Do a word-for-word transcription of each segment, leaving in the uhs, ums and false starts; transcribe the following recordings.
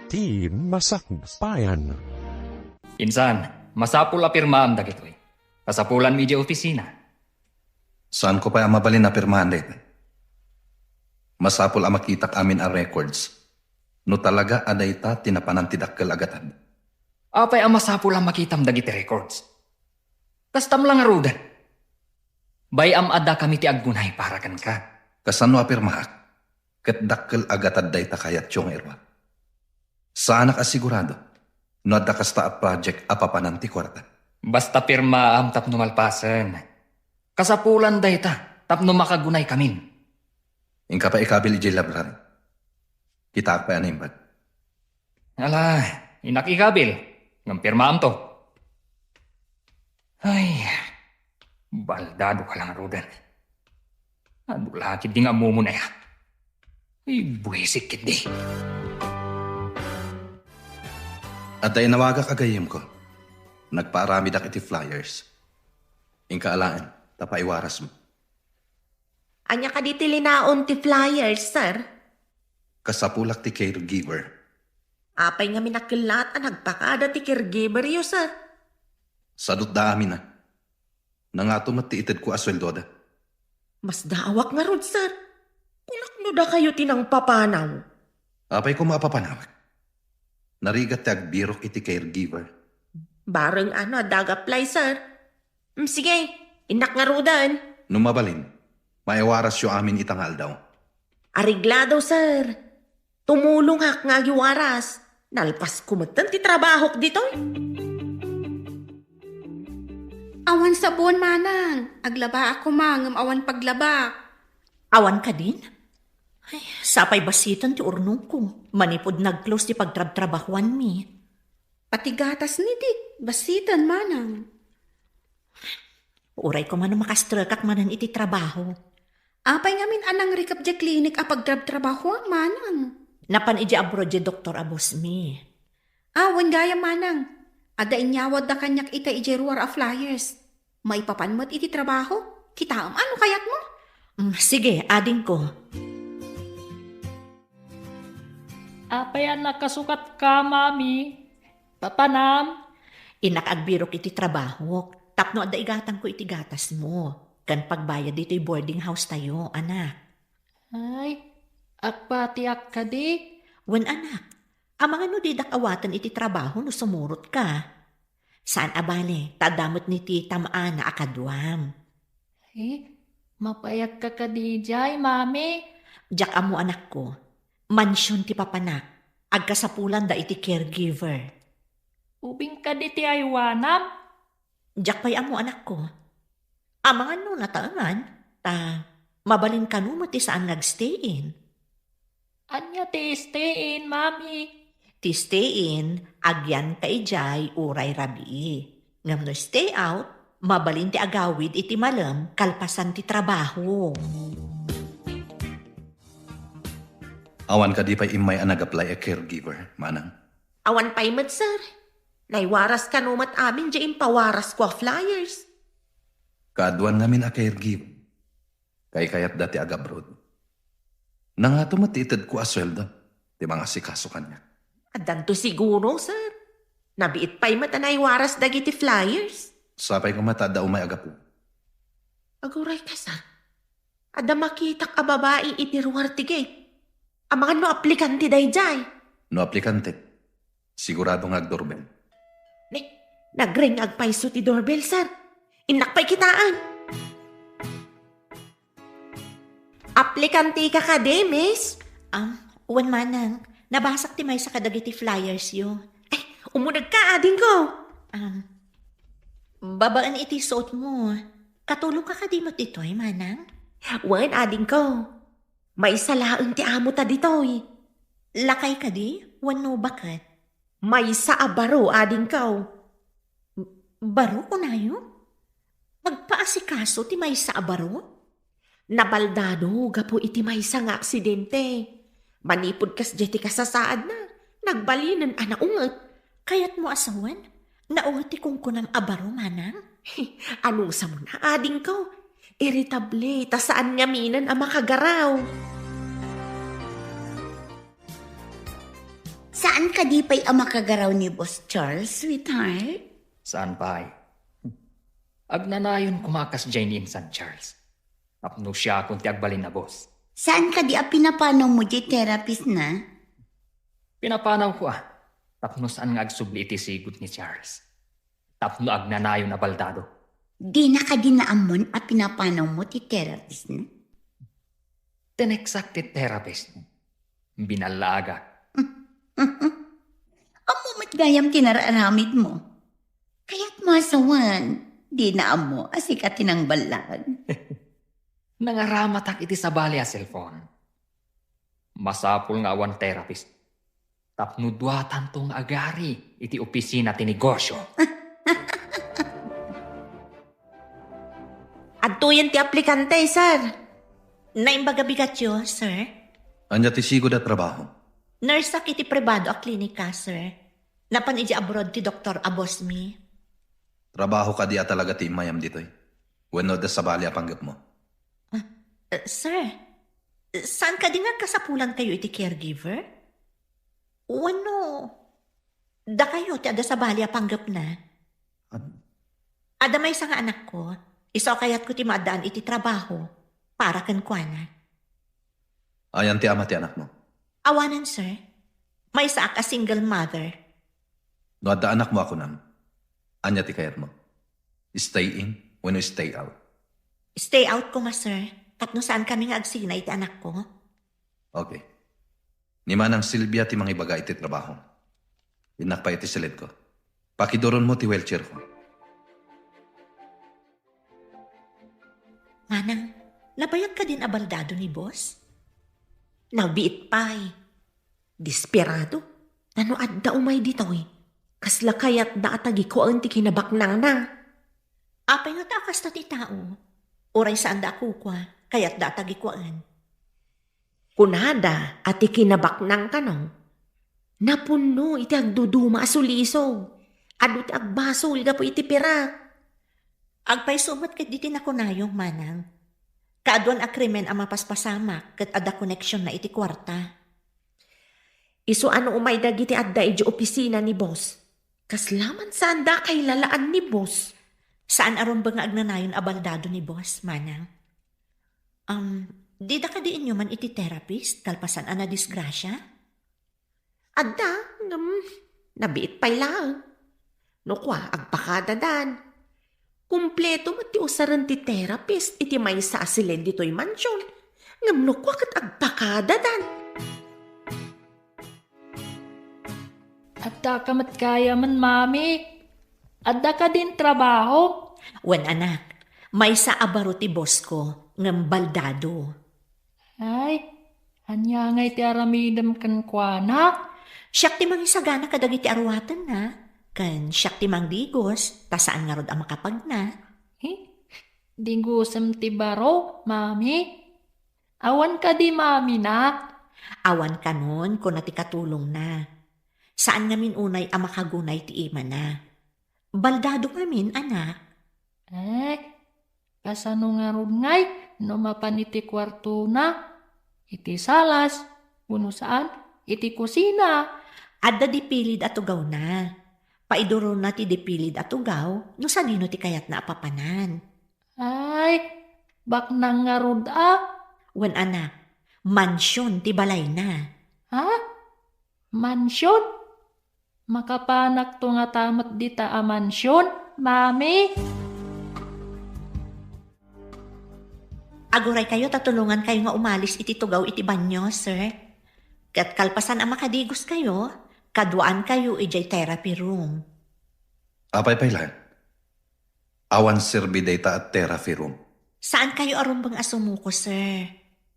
ti masakbayan. Insan, masapul a pirmaam dagitoy. Kasapulanmi idiay opisina. Saanko pay a mabalin a pirmaan dayta. Masapul a makitak amin a records no talaga a dayta ti napanan ti dakkel a gatad. Apay a masapul a makitam dagiti records? Kastam la ngaruden. Bay-am a dakami ti aggunay para kenka. Kasano a pirmaak? Ket dakkel a gatad dayta kayatyo nga iruar. Saanak a sigurado no adda kasta a project a papanan ti kuarta. Basta pirmaam tapno malpasen. Kasapulan dayta tapno makagunaykamin. Inka pay ikabil idiay library. Kitaak pay a naimbag. Ala, innak ikabil. Ngem pirmaamto. Ay, baldado ka la ngaruden. Adu la ketdi nga ammom aya. Ay, buisek ketdi. Adda inawagak a gayyemko. Nagpaaramidak iti flyers. Inka alaen, ta paiwarasmo. Ania kadi ti linaon ti flyers, sir? Kasapulak ti caregiver. Apay ngamin a kellat a nagpakada ti caregiveryo, sir? Sadutda amin a. Nangato met ti itedko a sueldoda. Masdaawak ngarud, sir. Kunak no dakayo ti nangpapanaw. Apay koma a papanawak? Narigat ti agbirok iti caregiver. Bareng ano adda ag-apply, sir. Mm, sige, innak ngaruden. No mabalin, maiwarasyo amin ita nga aldaw. Areglado, sir. Tumulongak nga agiwaras. Nalpasko metten ti trabahok ditoy. Awan sabon, manang. Aglabaak koma ngem awan paglabak. Awan kadin? Ay, sapay basiten ti urnongko. Manipud nag-close ti pagtrabtrabahuanmi. Pati gatas ni Dick, basiten, manang. Uray koma no makastrekak manen iti trabaho. Apay ngamin a nangrikep diay klinik a pagtrabtrabahuam, manang? Napan idiay abroad diay doktor a bossmi. Ah, wen gayam, manang. Adda inyawatda kaniak ita idiay ruar a flyers. Maipapan met iti trabaho. Kitaem a no kayatmo. Mm, sige, adingko. Apay a nakasukatka, Mami? Papanam? Innak agbirok iti trabahok tapno adda igatangko iti gatasmo ken pagbayad ditoy boarding house tayo, anak. Ay, agpatiak kadi? Wen, anak, amangan no didak awaten iti trabaho no sumurotka. Saan a bale, ta adda met ni ti tam-ana a kaduam. Eh, mapayagka kadi idiay, Mami? Diak ammo, anakko. Mansion ti papanak. Agkasapulanda iti caregiver. Ubing kadi ti aywanam? Diak pay ammo, anakko. Amangan no nataengan, ta mabalin kano met ti saan nga agstay-in. Ania ti stay-in, Mami? Ti stay-in, agyanka idiay uray rabii. Ngem no stay out, mabalin ti agawid iti malem kalpasan ti trabaho. Awan kadi pay immay a nag-apply a caregiver, manang? Awan pay met, sir. Naiwaras kano met amin diay impawarasko a flyers. Kaaduan ngamin a caregiver. Kaykayatda ti agabroad. Nangato met ti itedko a sueldo ti mangasikaso kaniak. Addanto siguro, sir. Nabiit pay met a naiwaras dagiti flyers. Sapay koma ta adda umay agapu. Aguray ka, sir. Adda makitak a babai iti ruar ti gate. Amangan no aplikante daydiay. No aplikante, sigurado nga agdoorbell. Ne, nagring agpayso ti doorbell, sir. Innak pay kitaen. Aplikante ka kadi, miss? Ah, wen, manang. Nabasak ti maysa kadagiti flyers yo. Ay, umunegka, adingko. Ah, babaen iti suot mo. Katulong ka kadi met ditoy, manang? Wen, adingko. Maysa laeng ti amo ta ditoy. Lakay kadi? Wenno baket? Maysa a baro, adingko. Baro, kunayo? Agpaasikaso ti maysa a baro? Nabaldado gapu iti maysa nga aksidente. Manipud kasdiay ti kasasaadna, nagbalinen a naunget. Kayatmo a sawen? Naunget ti kunkunam a baro, manang? Anusam na, adingko. Irritable, ta saan ngaminen a makagaraw. Saan kadi pay a makagaraw ni Boss Charles, sweetheart? Saan pay? Agnanayon koma kasdiay ni Insan Charles. Tapno siakon ti agbalin a boss. Saan kadi a pinapanawmo diay therapist na? Pinapanawko a. Tapno saan nga agsubli iti sigud ni Charles. Tapno agnanayon a baldado. Dina kadi naammon a pinapanawmo ti therapist na? Tineksak ti therapist. Binallaagak. Ammo met gayam ti nararamidmo. Kayatmo a sawen, dina ammo a sika ti nangballag. Nangaramatak iti sabali a cellphone. Masapul nga awan therapist. Tapno duatanto nga agari iti opisina ti negosyo. Adtoyen ti aplikante, sir. Naimbag a bigatyo, sir. Ania ti sigud a trabaho? Nurse-ak iti pribado a klinika, sir. Napan idiay abroad ti doktor a boss mi. Trabaho kadi a talaga ti immayam ditoy? Wenno adda sabali a panggepmo? Ah, eh, sir, saan kadi nga agkasapulankayo iti caregiver? Wenno, dakayo ti adda sabali a panggepna? Ano? Adda maysa nga anakko, isu a kayatko ti maaddaan iti trabaho para kenkuana. Ayan ti ama ti anakmo? Awanen, sir. Maysaak a single mother. No adda anakmo a kunam, ania ti kayatmo? Stay in wenno stay out? Stay out koma, sir. Tapno saan kami nga agsina iti anakko. Okay. Ni Manang Silvia ti mangibaga iti trabaho. Innak pay iti silidko. Pakiduronmo ti wheelchairko. Manang, nabayag kadin a baldado ni boss? Nabiit pay. Desperado. Ta no adda umay ditoy, kasla kayatda a tagikuaen ti kinabaknangna. Apay ngata a kasta ti tao? Uray saanda a kukua, kayatda a tagikuaen. Kunada a ti kinabaknang kano, napunno iti agduduma a sulisog. Adu ti agbasol gapu iti pirak. Agpayso met ket diti nakunayo, Manang. Kaaduan a krimen a mapaspasamak ket adda koneksionna iti kuarta. Isu a no umay dagiti adda idiay opisina ni boss, kasla man saanda a kailalaan ni boss. Saan a rumbeng nga agnanayon a baldado ni boss, Manang. Um, dida kadi inyuman iti therapist kalpasan a nadisgrasia? Adda, ngem nabiit pay laeng. No kua, agpakadadan. Kumpleto met ti usaren ti therapist iti maysa a silid ditoy mansion. Ngem no kua ket agpakadadan. Adda ka met gayamen, Mami. Adda kadin trabaho? Wen, anak, maysa a baro ti boss ko, ngem baldado. Ay, ania ngay ti aramidem kenkuana? Siak ti mangisagana kadagiti aruatenna, ken siak ti mangdigos, ta saan ngarud a makapagna. He? Digosem ti baro, Mami? Awan kadi mamina? Awan kanon, kuna ti katulongna. Saan ngamin unay a makagunay ti imana. Baldado ngamin, anak. Eh, kasano ngarud ngay no mapan iti kuartona, iti salas, wenno saan, iti kusina? Adda dipilid a tugawna. Paiduronna ti dipilid a tugaw no sadino ti kayatna a papanan. Ay, baknang ngarud a. Wen, anak, mansion ti balayna. Ha? Mansion? Makapanakto ngata met dita a mansion, Mami? Aguraykayo ta tulongankayo nga umalis iti tugaw iti banio, sir. Ket kalpasan a makadigoskayo, kaduaankayo idiay therapy room. Apay pay laeng? Awan serbi dayta a therapy room. Saankayo a rumbeng a sumuko, sir.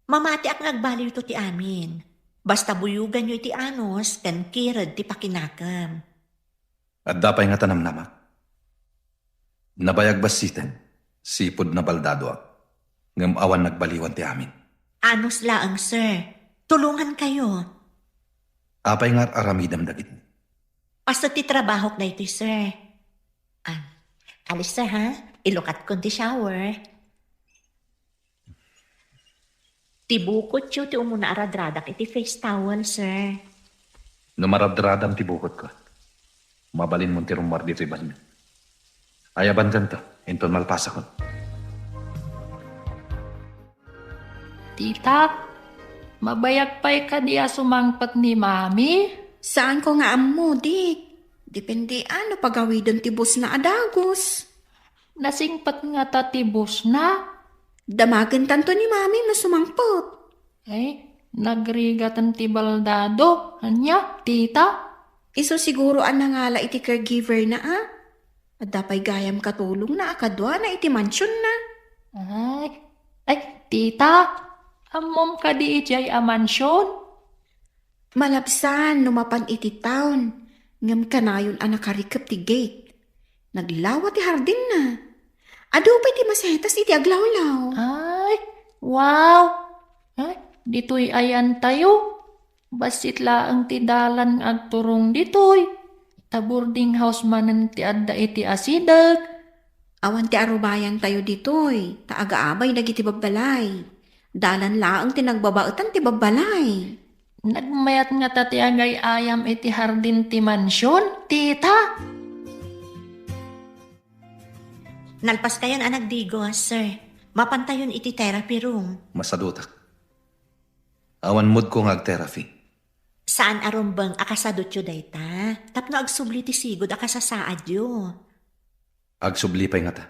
Mamatiak nga agbaliwto ti amin. Basta buyoganyo iti anus ken kired ti pakinakem. Adda pay ngata namnamak. Nabayag bassiten, sipud nabaldadoak, ngem awan nagbaliwan ti amin. Anus laeng, sir. Tulongankayo. Apay nga ar-aramidem dagiti? Paset ti trabahok daytoy, sir. Ah, alis, sir, ha? Ilukatkon ti shower. Ti bukotyo ti umuna a radradak iti face towel, sir. No maradradam ti bukotko, mabalinmon ti rummuar ditoy banio. Ayabankanto, inton malpasakon. Tita, mabayag pay kadi a sumangpet ni Mami? Saanko nga ammo, Dik. Depende a no pagawiden ti busna a dagus. Nasingpet ngata ti busna? Damagentanto ni Mami no sumangpet. Ay, nagrigaten ti baldado. Ania, tita? Isu siguro a nangala iti caregiver na, a? Adda pay gayam katulongna a kaduana iti mansionna. Ay, ay, tita, ammom kadi idiay a mansion? Malabsan no mapan iti town, ngem kanayon a nakarikep ti gate. Naglawa ti hardinna. Adu pay ti masetas iti aglawlaw. Ay, wow! Ay, ditoy ayantayo. Bassit laeng ti dalan nga agturong ditoy. Ta boarding house manen ti adda iti asideg. Awan ti arubayantayo ditoy, ta agaabay dagiti babbalay. Dalan laeng ti nagbabaetan ti babbalay. Nagmayat ngata ti agay-ayam iti hardin ti mansion, tita? Nalpaskayon a nagdigos, sir. Mapantayon iti therapy room. Masadutak. Awan moodko nga ag-therapy. Saan a rumbeng a kasadutyo dayta, tapno agsubli ti sigud a kasasaadyo. Agsubli pay ngata.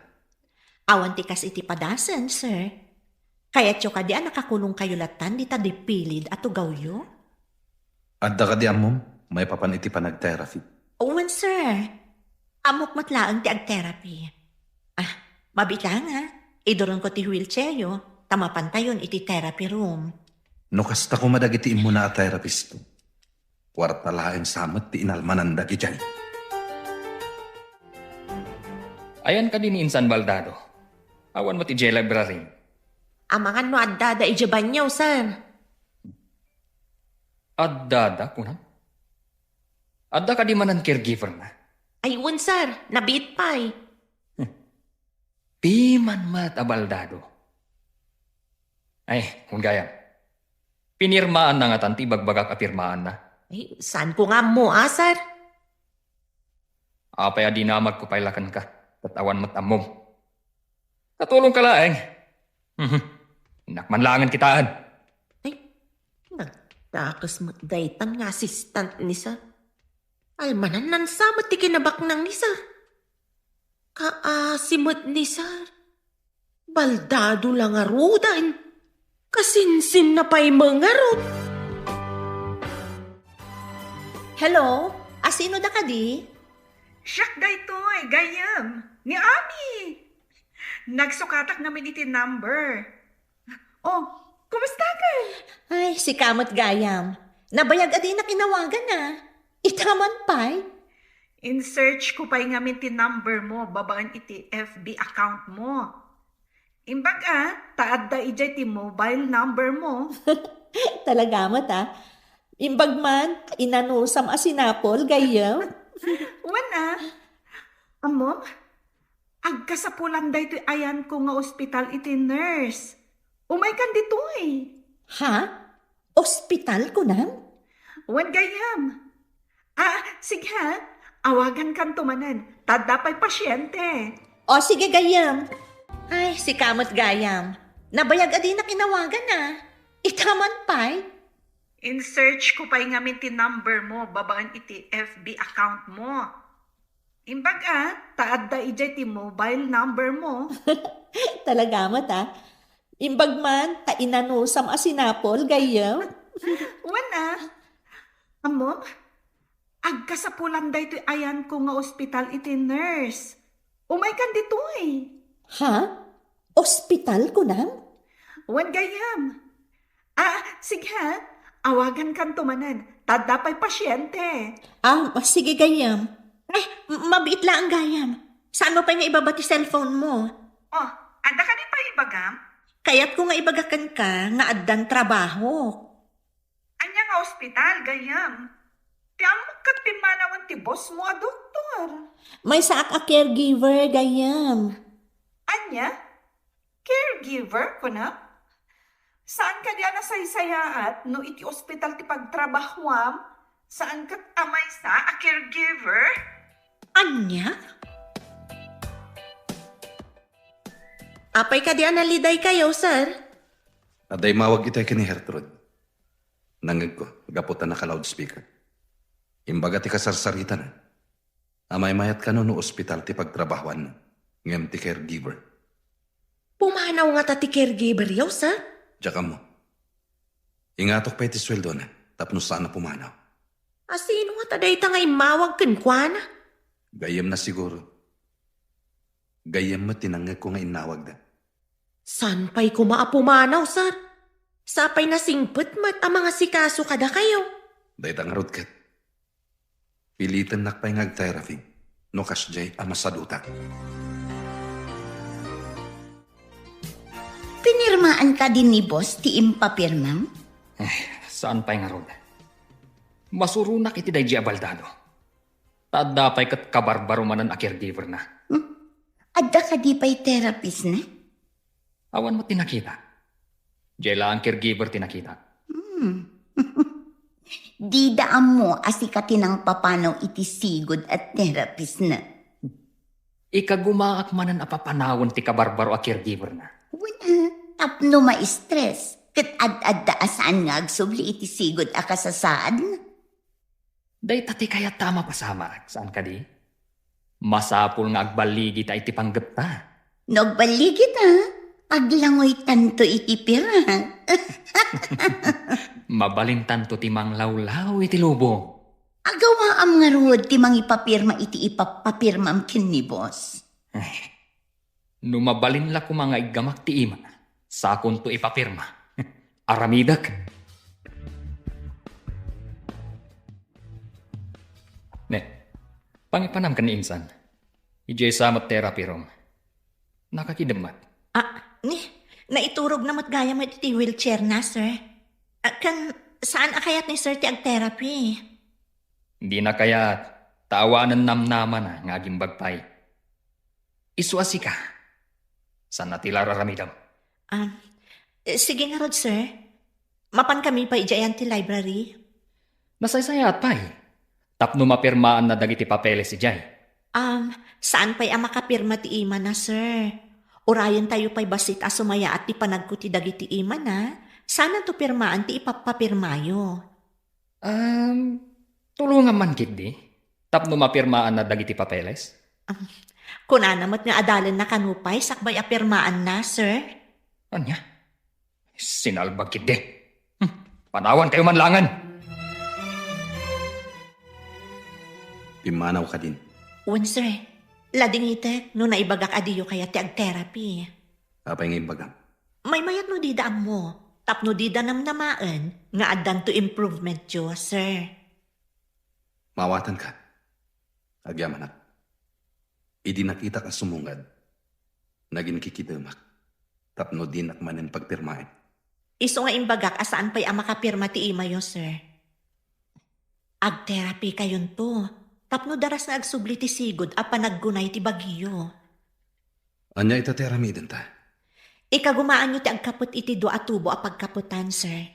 Awan ti kas iti padasen, sir. Kayatyo kadi a nakakulongkayo latan dita dipilid a tugawyo? Adda kadi ammom maipapan iti panag-therapy? Wen, sir. Ammok met laeng ti ag-therapy. Ah, mabiit laeng, ha? Iduronko ti wheelchairyo, ta mapantayon iti therapy room. No kasta koma dagiti immuna a therapist, kuarta laeng sa met ti inalmananda idiay. Ayan kadi ni insan baldado? Awan met idiay library. Amangan no addada idiay banyo, sir. Addada, kunam? Adda kadi manen caregiver na? Ay, wen, sir. Nabiit pay. Hmm. Piman met a baldado. Ay, kun gayam. Pinirmaanna ngatan ti ibagbagak a pirmaanna. Ay, saanko nga ammo, a, sir? Apay a dinamagko pay la kenka, ket awan met ammom? Katulongka laeng. Mhm. Innak man laengen kitaen. Ay, nagdakes met daytan nga assistant ni sir. Almananna sa met ti kinabaknang ni sir. Kaasi met ni sir. Baldado la ngaruden. Kasinsinna pay met ngarud. Hello? Asino da kadi? Siak daytoy, gayyem. Ni Ami. Nagsukatak ngamin iti number. Oh, kumusta ka? Ay, sika met gayyem. Nabayag a dinak inawagan, a. Ita man pay? In-search ko pay ngamin ti number mo babaen iti F B account mo. Imbag a, ta adda idiay ti mobile number mo. Talaga met, a. Imbag man, inanusam a sinapol, gayyem. Wen, a. Ammom, agkasapulan daytoy ayanko nga ospital iti nurse. Umaykan ditoy. Ha? Ospital, kunam? Wen, gayyem. Ah, sige, ha? Awagankanto manen. Ta adda pay pasyente. O, sige, gayyem. Ay, sika met, gayyem. Nabayag a dinak inawagan, a. Ita man pay? In-search ko pay ngamin ti number mo babaen iti F B account mo. Imbag a, ta adda idiay ti mobile number mo. Talaga met, a. Imbag man, ta inanusam a sinapol, gayyem. Wen, a. Ammom, agkasapulan daytoy ayanko nga ospital iti nurse. Umaykan ditoy. Ha? Ospital, kunam? Wen, gayyem. Ah, sige, ha? Awagankanto manen. Ta adda pay pasyente. Ah, sige, gayyem. Ay, m-, mabiit laeng, gayyem. Saanmo pay nga ibaba ti cellphone mo? Oh, adda kadi pay ibagam? Kayatko nga ibaga kenka nga addan trabaho. Ania nga ospital, gayyem? Ti ammok ket pimmanawen ti boss mo a doktor. Maysaak a caregiver, gayyem. Ania? Caregiver, kunam? Saan kadi a nasaysayaat no iti ospital ti pagtrabahuam? Saan ket a maysa a caregiver? Ania? Apay kadi a nalidaykayo, sir? Adda immawag itay ken ni Gertrude. Nangngegko, gapu ta naka-loudspeaker. Imbaga ti kasarsaritana. A maymayat kano no ospital ti pagtrabahoanna, ngem ti caregiver. Pumanaw ngata ti caregiver-yo, sir? Diak ammo. Ingatok pay ti sueldona tapno saan a pumanaw. A sino ngata dayta nga immawag kenkuana? Gayyemna siguro. Gayyem met ti nangngegko nga innawagda. Saan pay koma a pumanaw, sir? Sapay nasingpet met a mangasikaso kadakayo. Dayta ngarud ket. Pilitennak pay nga ag-therapy no kasdiay a masaduta. Pinirmaan kadi ni boss ti impapirmam? Eh, saan pay ngarud? Masuronak iti daydi a baldado. Ta adda pay ket kabarbaro manen a caregiver-na. Hmm? Adda kadi pay therapist-na? Awan met ti nakita. Diay laeng caregiver ti nakita. Hmm. Dida ammo a sika ti nangpapanaw iti sigud a therapist-na. Ikagumaak manen a papanawen ti kabarbaro a caregiver-na. Wen, ah, tapno ma-stress, ket ad-adda a saan nga agsubli iti sigud a kasasaadna. Dayta ti kayatta a mapasamak, saan kadi? Masapul nga agballigita iti panggepta. No agballigita, aglangoytanto iti pira. Mabalintanto ti manglawlaw iti lubong. Agawaam ngarud ti mangipapirma iti ipappapirmam ken ni boss. Ay, no mabalin la koma nga iggamak ti imana, sakonto ipapirma. Aramidek. Ne, pangipanam ken ni insan. Idiay sa met therapy room. Nakakidem met. Ah, ni, naiturogna met gayam iti wheelchair-na, sir. Ah, ken saan a kayat ni sir ti ag-therapy? Dina kayat, ta awanen namnamana nga agimbag pay. Isu a sika. Saan a ti la ar-aramidem? Ah, eh, sige ngarud, sir. Mapankami pay idiay ayan ti library? Nasaysayaat pay. Tapno mapirmaanna dagiti papeles idiay. Um, saan pay a makapirma ti imana, sir? Urayentayo pay bassit a sumayaat ti panagko ti dagiti imana. Saananto pirmaan ti ipappapirmayo? Um, tulongam man ketdi tapno mapirmaanna dagiti papeles. Um, kunana met nga adalenna kano pay sakbay a pirmaanna, sir. Ania? Sinalbag ketdi. Hmm, panawankayo man laengen. Pimmanaw kadin. Wen, sir. Ladingitek no naibagak a diyo kayat ti ag-therapy. Apay nga imbagam? Maymayat no dida ammo, tapno dida namnamaen nga addanto improvementyo, sir. Maawatanka. Agyamanak. Idi nakitak a sumungad, naginkikidemak tapno dinak manen pagpirmaen. Isu nga imbagak a saan pay a makapirma ti imayo, sir. Ag-therapy kayonto, tapno daras nga agsubli ti sigud a panaggunay ti bagyo. Ania ita ti aramidenta? Ikagumaanyo ti agkapet iti dua a tubo a pagkapetan, sir.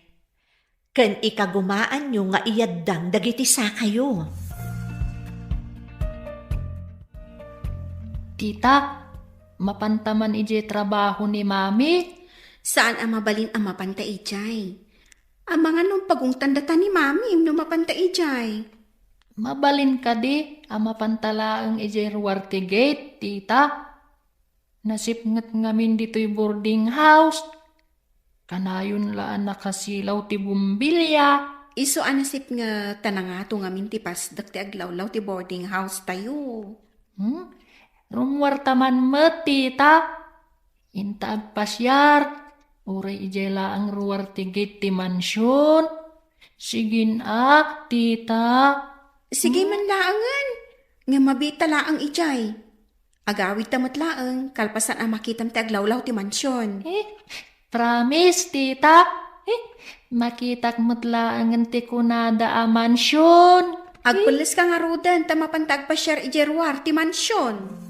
Ken ikagumaanyo nga iyaddang dagiti sakayo. Tita, mapanta man idiay trabaho ni Mami? Saan a mabalin a mapanta idiay. Amangan no pagungtan data ni Mami no mapanta idiay. Mabalin kadi a mapanta laeng idiay ruar ti gate, tita? Nasipnget ngamin ditoy boarding house. Kanayon la a nakasilaw ti bombilya. Isu a nasipnget ta nangato ngamin ti pasdek ti aglawlaw ti boarding house tayo. Hmm? Rummuarta man met, tita. Inta agpasiar, uray idiay laeng ruar ti gate ti mansion. Sigin ak, tita. Sige man laengen, ngem mabiitta laeng idiay. Agawidta met laeng, kalpasan a makitam ti aglawlaw ti mansion. Eh, promise, tita. Eh, makitak met laengen ti kunada a mansion. Agpelleska ngaruden ta mapanta agpasiar idiay ruar ti mansion.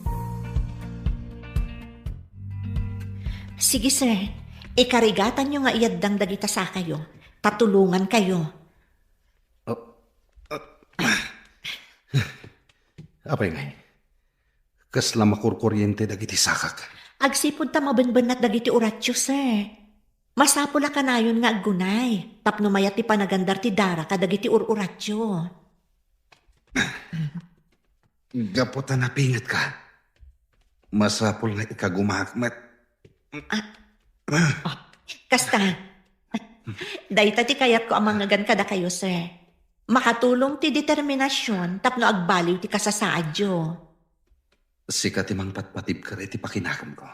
Sige, sir. Ikarigatanyo nga iyaddang dagita sakayo. Tatulongankayo. Oh, oh, Apay ngay? Kasla makurkuriente dagiti sakak. Agsipud ta mabenbennat dagiti uratio, sir. Masapul a kanayon nga aggunay tapno mayat ti panagandar ti dara kadagiti ur-uratio. Gapu ta napingetka, masapul nga ikagumaak met. Ah. Ah. Kasta, dayta ti kayatko a mangngegan kadakayo, sir. Makatulong ti determinasion tapno agbaliw ti kasasaadyo. Sika ti mangpatpatibker iti pakinakemko.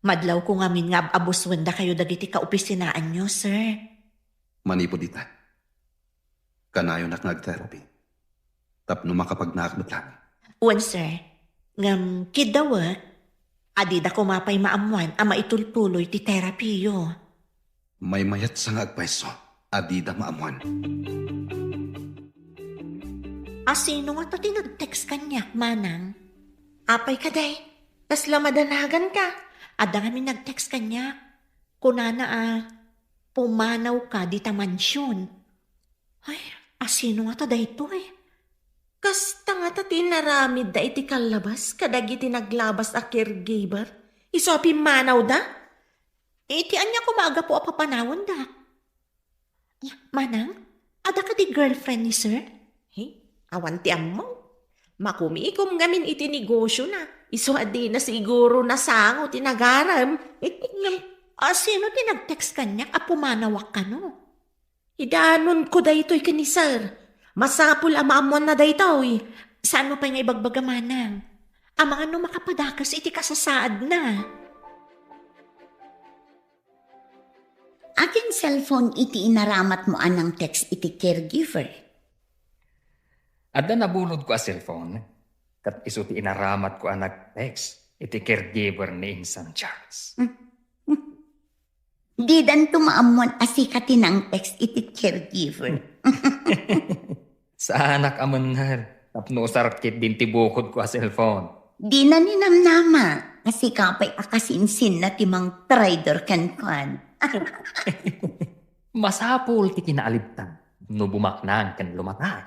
Madlawko ngamin nga ab-abusuen dakayo dagiti kaopisinaanyo, sir. Manipud ita, kanayonak nga ag-therapy tapno makapagnaak met laeng. Wen, sir. Ngem kiddawek, adida koma pay maammoan a maitultuloy ti therapyyo. Maymayatsa nga agpayso, adida maammoan. A, sino ngata ti nag-text kaniak, manang? Apay kadi? Kasla madanaganka? Adda ngamin nag-text kaniak. Kunana a, pumanawka dita mansion. Ay, a, sino ngata daytoy? Kasta ngata ti inaramidda iti kallabas kadagiti naglabas a caregiver? Isu a pimmanawda? Iti ania koma a gapu a papanawenda? Manang, adda kadi girlfriend ni sir? He, awan ti ammok. Makumikom ngamin iti negosiona. Isu a dina siguro nasango ti nagarem. Ngem, a, sino ti nag-text kaniak a pumanawak kano? Idanonko daytoy ken ni sir. Masapul a maammoanna daytoy. Saanmo pay nga ibagbaga, manang? Amangan no makapadakes iti kasasaadna. Akin cellphone iti inaramatmo a nang-text iti caregiver? Adda nabulodko a cellphone, ket isu ti inaramatko a nag-text iti caregiver ni Insan Charles. Hmm. Didanto maammoan a sika ti nang-text iti caregiver. Saanak a mennaw tapno usar ketdin ti bukodko a cellphone. Dina ninamnama a sika pay a kasinsinna ti mangtraidor kenkuan. Masapul ti kinaalibtan no bumaknang ken lumatan.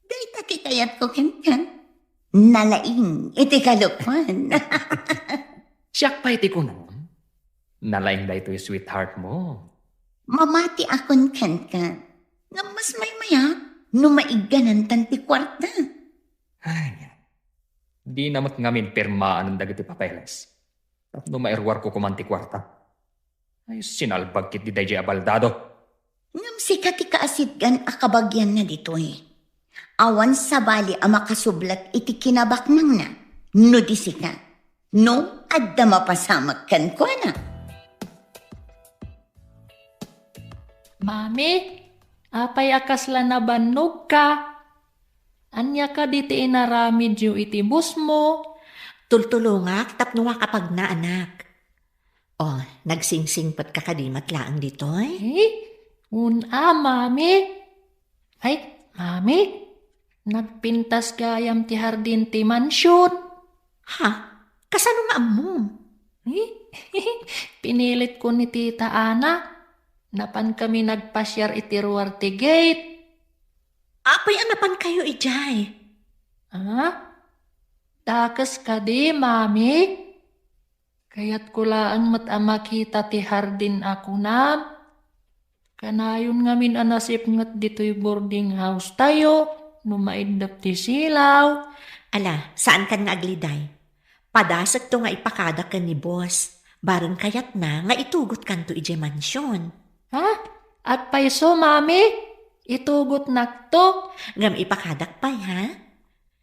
Dayta ti kayatko kenka. Nalaing iti kalokuan. Siak pay ti kunam. Nalaing daytoy sweetheart mo. Mamatiakon kenka. Ngem mas maymayat no maigganantan ti kuarta. Ay, dina met ngamin pirmaan dagiti papeles. Tapno mairuarko koman ti kuarta. Ay, sinalbag ketdi daydiay a baldado. Ngem sika ti kaasitgan a kabagianna ditoy. Awan sabali a makasublat iti kinabaknangna no di sika. No adda mapasamak kenkuana. Mami, apay a kasla nabannogka? Ania kadi ti inaramidyo iti busmo? Tultulongak tapno makapagna, anak. O, nagsingsingpetka kadi met laeng ditoy? Eh, un-a, Mami. Ay, Mami, nagpintas gayam ti hardin ti mansion. Ha? Kasano nga ammom? Eh, pinilit ko ni Tita Ana. Napan kami nagpasiar iti ruar ti gate. Apay a napan kayo idiay? Ah? Dakes kadi, Mami? Kayatko laeng met a makita ti hardin a kunam. Kanayon ngamin a nasipnget ditoy boarding house tayo no maiddep ti silaw. Ala, saankan nga agliday. Padasekto nga ipakadak ken ni boss. Bareng kayatna nga itugotkanto idiay mansion. Ha? Agpayso, Mami? Itugotnakto? Ngem ipakadak pay, ha?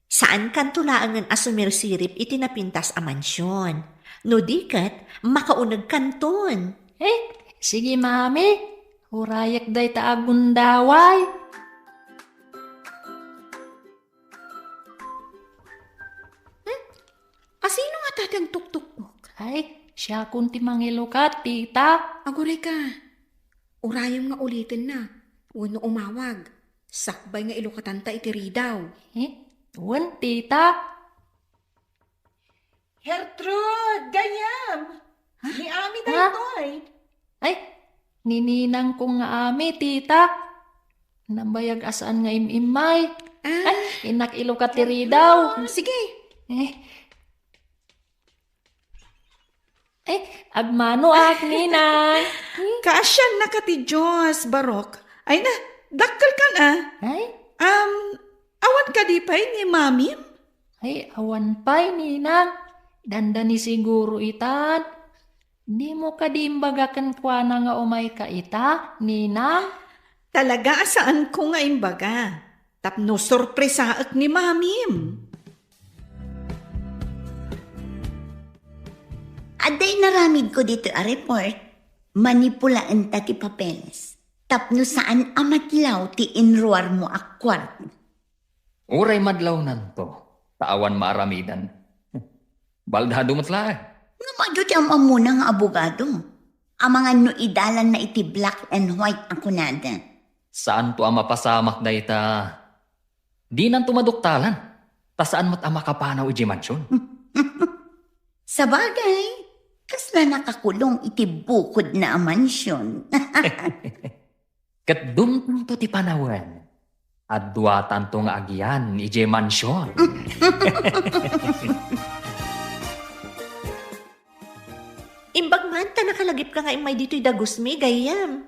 Saankanto laengen a sumirsirip iti napintas a mansion. No di ket, makaunegkanton. Eh, sige, Mami. Urayek dayta a gundaway. Hmm? Asino nga tatag tuktuktok? Ay, siakon ti mangilukat, tita. Aguray ka. Urayem nga ulitenna. Wenno umawag. Sakbay nga ilukatanta iti ridaw. Eh? Wen, tita. Gertrude, gayam! Ha? Ni Ami Ha? daytoy. Ay, ni ninangko nga Ami, tita. Nabayag a saan nga im-immay. Ah. Ay, innak ilukat ti ridaw. Ah, sige. Eh. Eh, agmanoak, Ninang. Kaasiannaka ti Dios, Barok. Ay na, dakkelkan a. Ay? Um, awan kadi pay ni Mamim? Ay, awan pay, Ninang. Dandani siguro itan. Dimo kadi imbaga kenkuana nga umayka ita, Ninang? Talaga a saanko nga imbaga. Tapno sorpresaek ni Mamim. Adda inaramidko ditoy a report, manipulaenta ti papeles. Tapno saan a madlaw ti inruarmo a kuarta. Uray madlawnanto, ta awan maaramidan. Baldado met laeng. Ngem adu ti am-ammona nga abogado. Amangan no idalanna iti black and white a kunada. Saanto a mapasamak dayta. Dinanto maduktalan, ta saan met a makapanaw idiay mansion. Sabagay, kasla nakakulong iti bukodna a mansion. Ket dumtengto ti panawen, adduatanto nga agian idiay mansion. Imbag man ta nakalagipka nga immay ditoy dagusmi, gayyem.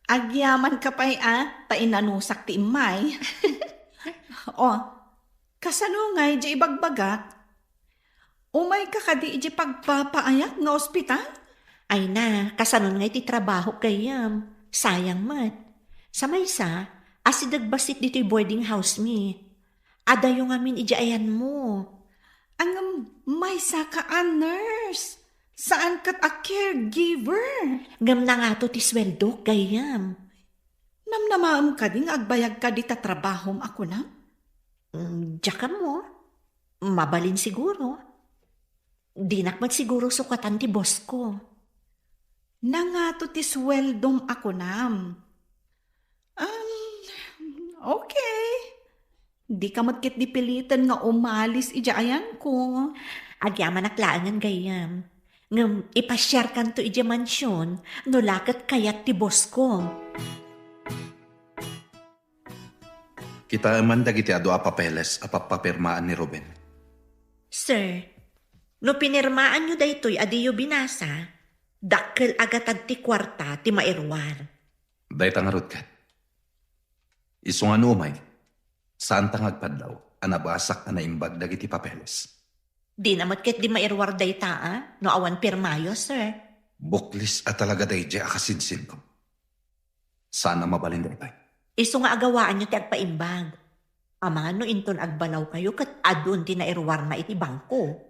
Agyamanka pay a, ta inanusak ti immay. O, kasano ngay diay ibagbagak? Umayka kadi idiay pagpapaayak nga ospital? Ay na, kasanon ngay ti trabahok, gayyem? Sayang met. Sa maysa, asideg bassit ditoy boarding house mi. Adayo ngamin idiay ayanmo. Ngem maysaka a nurse, saan ket a caregiver. Ngem nangato ti sueldok, gayyem? Namnamaem kadi nga agbayagka dita trabahom a kunam? Mm, diak ammo. Mabalin siguro. Dinak met siguro sukatan ti bossko. Nangato ti sueldom a kunam? Um, okay. Dika met ketdi piliten nga umalis idiay ayanko. Agyamanak laengen, gayyem. Ngem ipasiarkanto idiay mansion no la ket kayat ti bossko. Kitaem man dagiti adu a papeles a pappapirmaan ni Ruben. Sir, no pinirmaanyo daytoy a diyo binasa, dakkel a gatad ti kuarta ti mairuar. Dayta ngarud ket. Isu nga no umay, saanta nga agpaddaw a nabasak a naimbag dagiti papeles. Dina met ketdi mairuar dayta, a, no awan pirmayo, sir. Buklis a talaga daydiay a kasinsinko. Saan a mabalin daytoy. Isu nga agawaanyo ti agpaimbag. Amangan no inton agbalawkayo ket adun ti nairuarna iti bangko.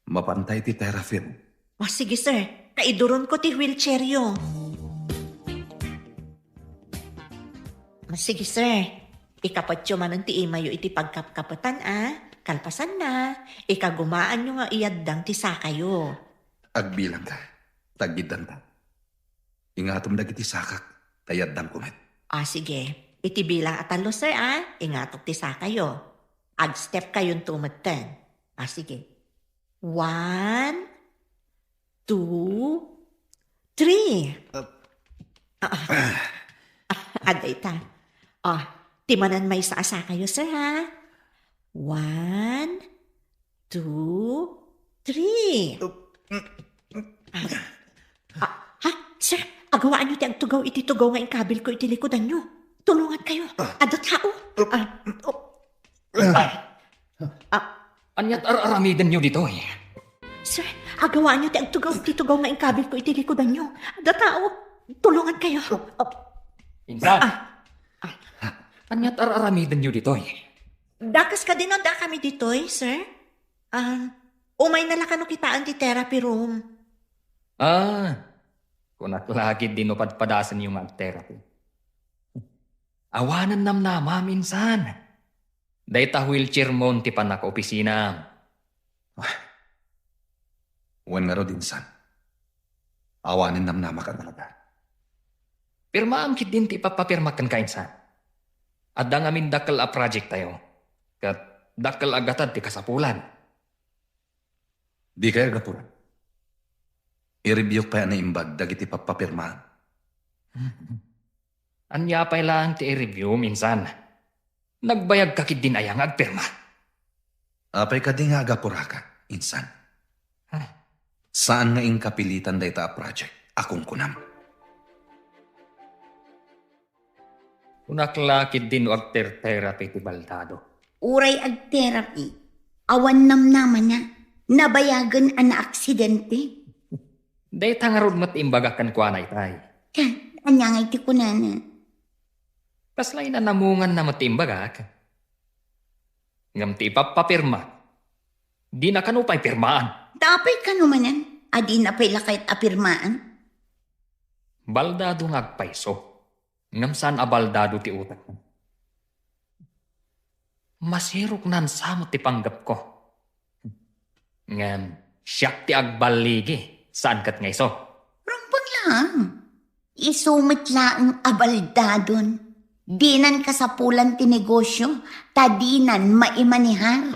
Mapantay ti therapy mo. O, sige, sir. Kaiduronko ti wheelchairyo. O, sige, sir. Ikapetyo manen ti imayyo iti pagkapkapetan, a. Kalpasanna, ikagumaanyo nga iyaddang ti sakayo. Agbilangka. Taggiddanta. Ingatom dagiti sakak, ta iyaddangko met. A, sige. Iti bilang a tallo, sir, a. Ingatok ti sakayo. Agstepkayonto metten. A, sige. One, two, three. Uh. Ah, ah. Ah, adda ita. Ah, ti manen maysa a sakayo, sir, ha? One, two, three. Uh, mm, mm. Ah, ah, ha? Sir, agawaanyo ti agtugaw iti tugaw nga inkabilko iti likudanyo. Tulongankayo. Ah. Adda tao. Uh, ah, oh. Ah. Ah. Ania't ar-aramidenyo ditoy? Sir, agawaanyo ti agtugaw ti tugaw nga inkabilko iti likudanyo. Adda tao. Tulongankayo. Oh. Insan! Ah. Ah. Ania't ar-aramidenyo ditoy? Dakes kadi no adda kami ditoy, sir? Ah, umayna la kano kitaen ti therapy room. Ah, kunak la ketdi no padpadasenyo nga agtherapy. Awanen namnamam, insan. Dayta wheelchairmon ti pannakaopisinam. Ah. Wen ngarud, insan. Awanen namnamak a talaga. Pirmaam ketdin ti ipappapirmak kenka, insan. Adda ngamin dakkel a projecttayo. Ket dakkel a gatad ti kasapulan. Dikay agapuran. I-reviewk pay a naimbag dagiti pappapirmaam. Ania pay laeng ti i-review, insan? Nagbayagka ketdin aya nga agpirma? Apay kadi nga agapuraka, insan? Ah. Saan nga inka pilitan dayta a project a kunkunam? Kunak la ketdin no agter-therapy ti baldado. Uray agtherapy, awan namnamana, nabayagen a naaksidente. Dayta ngarud met imbagak kenkuana itay. Ket ania ngay ti kunana? Kasla inanamunganna met ti imbagak. Ngem ti ipapapirma, dina kano pay pirmaan. Ta apay kano manen a dina pay la kayat a pirmaan? Baldado nga agpayso, ngem saan a baldado ti utak. Masirok nan sa met ti panggepko. Ngem siak ti agballigi, saan ket nga isu. Rumbeng laeng. Isu met laeng a baldadon. Dinan kasapulan ti negosyo, ta dinan maimanehar.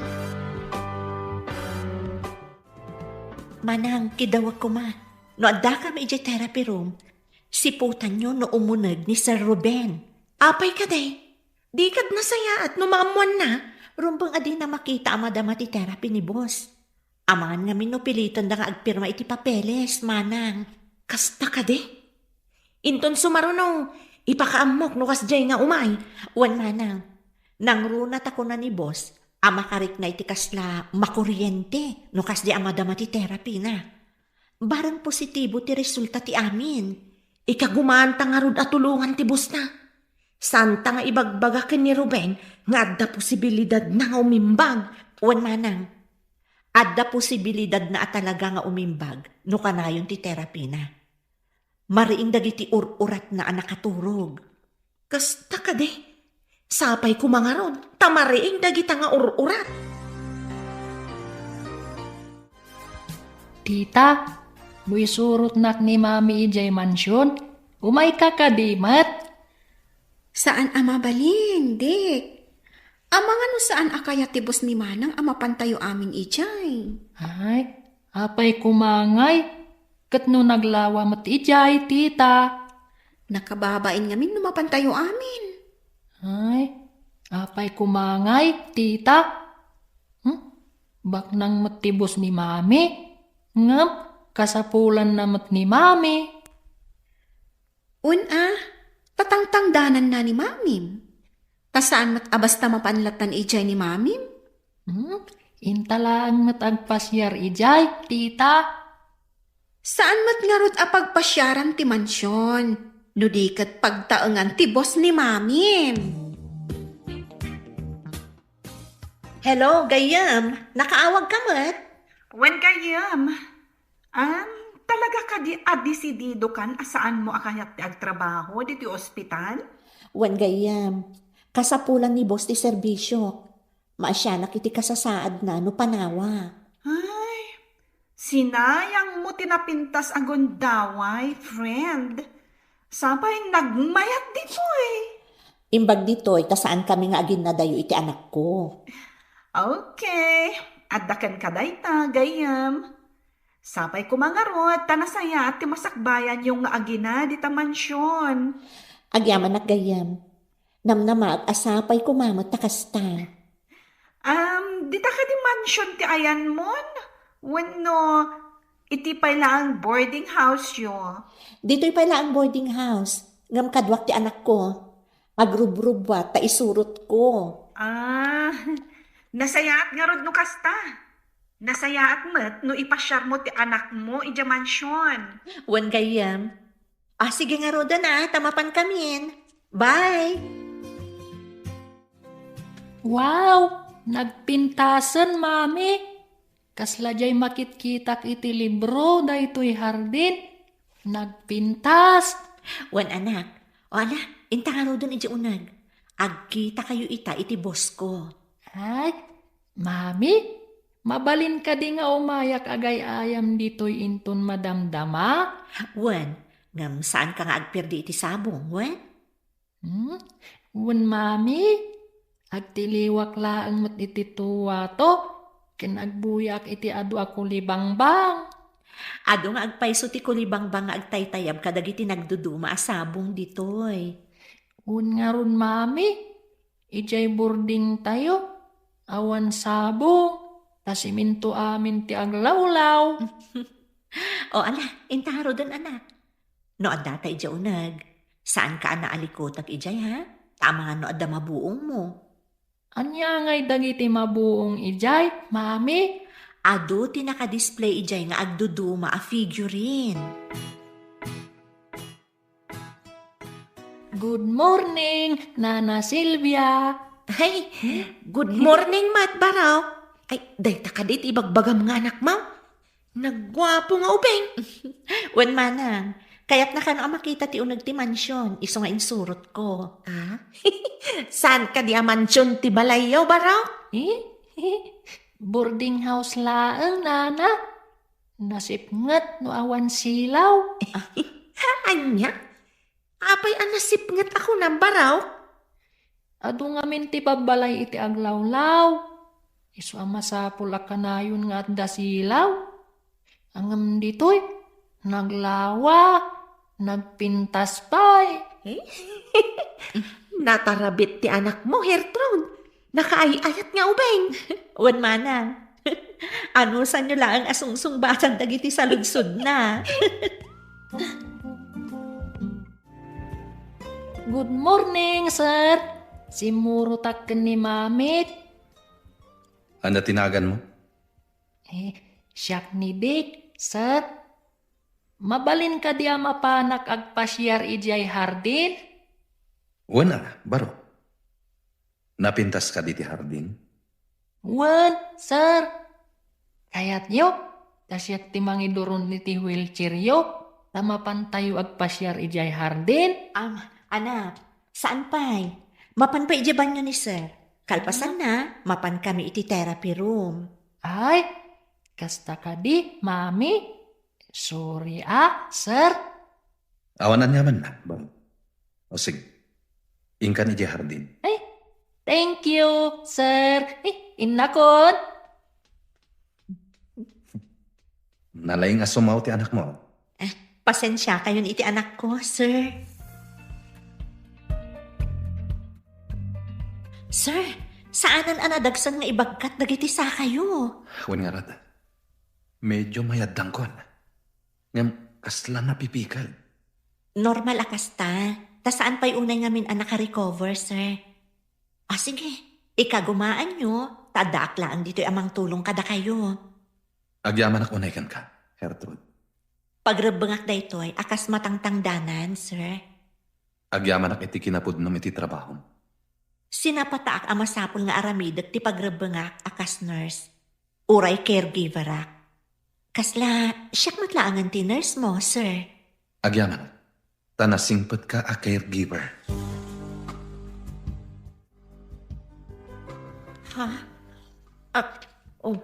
Manang, kidawek koma. No addakam idiay therapy room, siputanyo no umuneg ni Sir Ruben. Apay kadi? Di kad nasayaat no maammoanna? Rumbeng a dina makita a madama ti therapy ni boss. Amangan ngamin no pilitenda nga agpirma iti papeles, manang. Kasta kadi? Inton sumaruno, ipakaammok no kasdiay nga umay. Wen, manang, nangruna ta kuna ni boss a makarikna iti kasla makuriente no kasdiay a madama ti therapy na. Bareng positibo ti resulta ti amin. Ikagumaanta ngarud a tulongan ti boss na. Santa nga ibagbaga ken ni Ruben nga adda posibilidad na nga umimbag. Wen, manang, adda posibilidad na a talaga nga umimbag no kanayon ti therapy na. Mariing dagiti ur-uratna a nakaturog. Kasta kadi? Sapay koma ngarud, ta mariing dagita nga ur-urat. Tita, no isurotnak ni Mami idiay mansion, umayka kadi met? Saan a mabalin, Dick. Amangan no saan a kayat ti boss ni Manang a mapantayo amin idiay. Ay, apay koma ngay? Ket no naglawa met idiay, tita? Nakababain ngamin no mapantayo amin. Ay, apay koma ngay, tita? Hmm? Baknang met ti boss ni Mami? Ngem, kasapulanna met ni Mami. Wen a, tatangtangdananna ni Mamim. Ta saan met a basta mapan lattan idiay ni Mamim? Hmm? Inta laeng met agpasiar idiay, tita. Saan met ngarud a pagpasiaran ti mansion, no di ket pagtaengan ti boss ni Mamim. Hello, gayyem. Nakaawag ka met? Wen, gayyem. Am, talaga kadi a desididokan a saanmo a kayat ti agtrabaho ditoy ospital? Wen, gayyem. Kasapulan ni boss ti serbisio. Maasianak iti kasasaadna no panawa. Ay, sinayangmo ti napintas a gundaway, friend. Sapay nagmayat ditoy. Imbag ditoy, ta saankami nga aginnadayo iti anakko. Okay. Adda kenka dayta, gayyem. Sapay koma ngarud, ta nasayaat ti masakbayanyo nga agina dita mansion. Agyamanak, gayyem. Namnamaek a sapay koma met ta kasta. Um, dita kadi mansion ti ayanmon? Wenno iti pay laeng boarding house yo? Ditoy pay laeng boarding house, ngem kaduak ti anakko. Agrubrubbuat ta isurotko. Ah, nasayaat ngarud no kasta. Nasayaat met no ipasiarmo ti anakmo idiay mansion. Wen, gayyem. Ah, sige ngaruden a, ta mapankamin. Bye! Wow! Nagpintasen, Mami! Kasla diay makitkitak iti libro daytoy hardin. Nagpintas! Wen, anak. O, ala, inta ngaruden idiay uneg. Agkitakayo ita iti boss ko. Ay, Mami, mabalin kadi nga umayak agay-ayam ditoy inton madamdama? Wen, ngem saanka nga agperdi iti sabong, wen? Hmm? Wen, Mami, agtiliwak laeng met iti tuwato, ken agbuyaak iti adu a kulibangbang. Adu nga agpayso ti kulibangbang nga agtaytayab kadagiti nagduduma a sabong ditoy. Wen ngarud, Mami, idiay boardingtayo, awan sabong, ta siminto amin ti aglawlaw. O ala, inta ngaruden, anak. No addata idiay uneg, saanka a naalikutek idiay, ha? Ta amangan no adda mabuongmo. Ania ngay dagiti mabuong idiay, Mami? Adu ti naka-display idiay nga agduduma a figurine. Good morning, Nana Silvia. Ay, good morning met, Barok. Ay, dayta kadi ti ibagbagam nga anakmo? Nagguapo nga ubing. Wen, manang, kayatna kano a makita ti uneg ti mansion, isu nga insurotko. Ah? Saan kadi a mansion ti balayyo, Barok? Eh? Eh? Boarding house laeng, Nana. Nasipnget no awan silaw. Ania? Apay a nasipnget a kunam, Barok? Adu ngamin ti babbalay iti aglawlaw. Isu a masapul a kanayon nga adda silaw. Ngem ditoy, naglawa, nagpintas pay. Eh? Natarabit ti anakmo, Gertrude. Nakaay-ayat nga ubing. Wen, manang. Anusanyo laeng a sungsungbatan dagiti saludsodna. Good morning, sir. Simmurotak ken ni Mamit. Ania ti naganmo? Eh, siak ni Dick, sir. Mabalin kadi a mapanak agpasiar idiay hardin? Wen a, Barok. Napintas kadi ti hardin? Wen, sir. Kayatyo, ta siak ti mangiduron iti wheelchairyo, ta mapantayo agpasiar idiay hardin? Am, anak, saan pay? Mapan pay idiay banio ni sir. Kalpasanna, mapan kami iti therapy room. Ay, kasta kadi, Mami? Sorry a, sir. Awan aniamanna, Barok. O sige, inkan idiay hardin. Ay, thank you, sir. Ay, innakon. Nalaing a sumaw ti anakmo. Eh, pasensiakayon iti anakko, sir. Sir, saanen a nadagsen nga ibagkat dagiti sakayo. Wen ngarud, medyo mayaddangkon. Ngem kasla napipikel. Normal a kasta, ta saan pay unay ngamin a nakarecover, sir. Ah, sige, ikagumaanyo, ta addaak laeng ditoy a mangtulong kadakayo. Agyamanak unay kenka, Gertrude. Pagrebbengak daytoy a kas matangtangdanan, sir. Agyamanak iti kinapudnom iti trabahom. Sinapataak a masapul nga aramidek ti pagrebbengak a kas nurse. Uray caregiverak. Kasla, siak met laengen ti nurse mo, sir. Agyamanak, ta nasingpetka a caregiver. Ha? Ah, oh.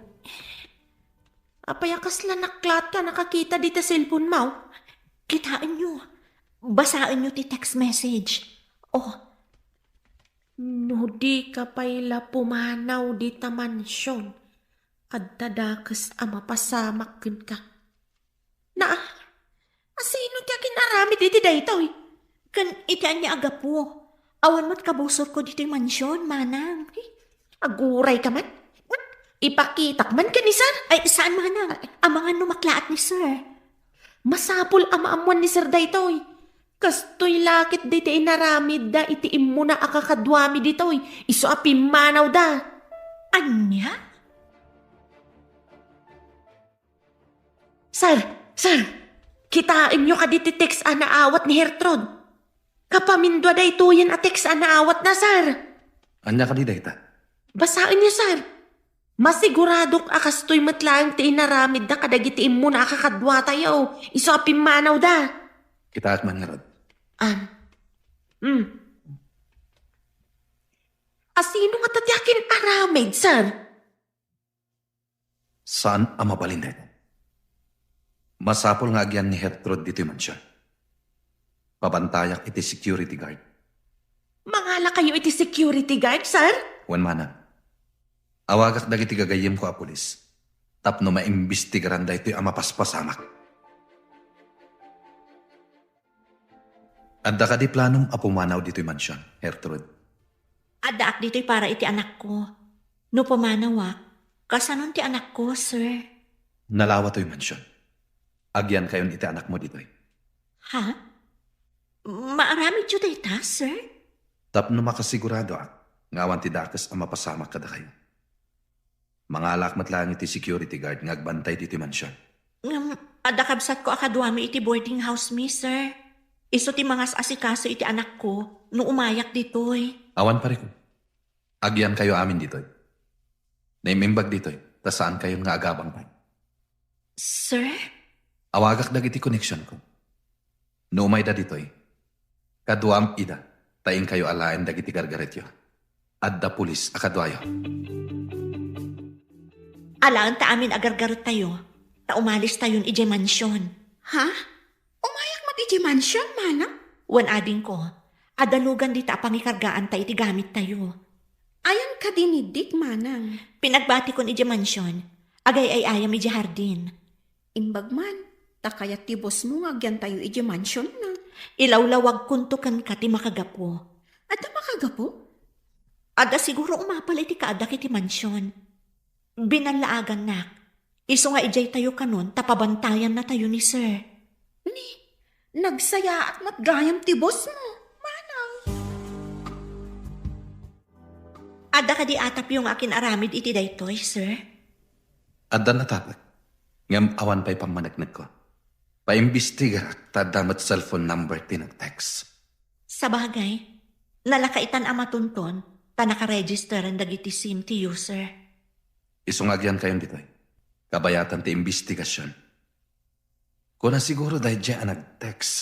Apay a kasla naklat ka nakakita dita cellphone mo? Kitaenyo. Basaenyo ti text message. Oh. No di ka pay la pumanaw dita mansion, adda dakes a mapasamak kenka. Naa, asino ti akin-aramid iti daytoy? Ken iti ania a gapu? Awan met kabusorko ditoy mansion, manang. Aguray ka man. Ipakitak man ken ni sir. Ay, saan, manang? Amangan no maklaat ni sir. Masapul a maammuan ni sir daytoy. Kastoy la ket diti inaramidda iti immuna a kakaduami ditoy, isu a pimmanawda. Ania? Sir, sir, kitaenyo kadi ti text a naawat ni Gertrude? Kapamindua daytoyen a text a naawatna, sir. Ania kadi dayta? Basaenyo, sir. Masiguradok a kastoy met laeng ti inaramidda kadagiti immuna a kakaduatayo, isu a pimmanawda. Kitaek man ngarud. Am. Hmm. Asino ngata ti akin-aramid, sir? Saan a mabalin dayta. Masapul nga agyan ni Gertrude ditoy mansion. Pabantayak iti security guard. Mangalakayo iti security guard, sir? Wen, manang. Awagak dagiti gagayyemko a pulis tapno maimbestigaran daytoy a mapaspasamak. Adda kadi planom a pumanaw ditoy mansion, Gertrude? Addaak ditoy para iti anakko. No pumanawak, kasanon ti anakko, sir? Nalawa toy mansion. Agyankayon iti anakmo ditoy. Ha? Maaramidyo dayta, sir? Tapno makasiguradoak nga awan ti dakes a mapasamak kadakayo. Mangalaak met laeng iti security guard nga agbantay ditoy mansion. Ngem, adda kabsatko a kaduami iti boarding house mi, sir. Isu ti mangas-asikaso iti anakko no umayak ditoy. Awan parikut. Agyankayo amin ditoy. Naim-imbag ditoy, ta saankayon nga agabang pay. Sir? Awagak dagiti koneksionko. No umayda ditoy, kaduam ida, ta inkayo alaen dagiti gargaretyo. Adda pulis a kaduayo. Alaenta amin a gargarettayo, ta umalistayon idiay mansion. Ha? Umayak met idiay mansion, manang? Wen adingko, adalugan dita a pangikargaanta iti gamittayo. Ayan kadi ni Dick, manang? Pinagbatikon idiay mansion, agay-ayayam idiay hardin. Imbag man, ta kayat ti bossmo nga agyantayo idiay mansionna. Ilawlawagkonto kenka ti makagapu. Adda makagapu? Adda siguro umapal iti kaaddak iti mansion. Binallaagannak. Isu nga idiaytayo kanon ta pabantayannatayo ni Sir. Ni, nagsayaat met gayam ti bossmo, manang. Adda kadi atapyo nga akin-aramid iti daytoy, Sir? Adda natapek, ngem awan pay pammaneknekko. Paimbestigarak ta adda met cellphone number ti nag-text. Sabagay, nalakaitan a matunton ta nakaregisteren dagiti sim ti user. Isu nga agyankayon ditoy, kabayatan ti imbestigasion. Kuna siguro daydiay a nag-text,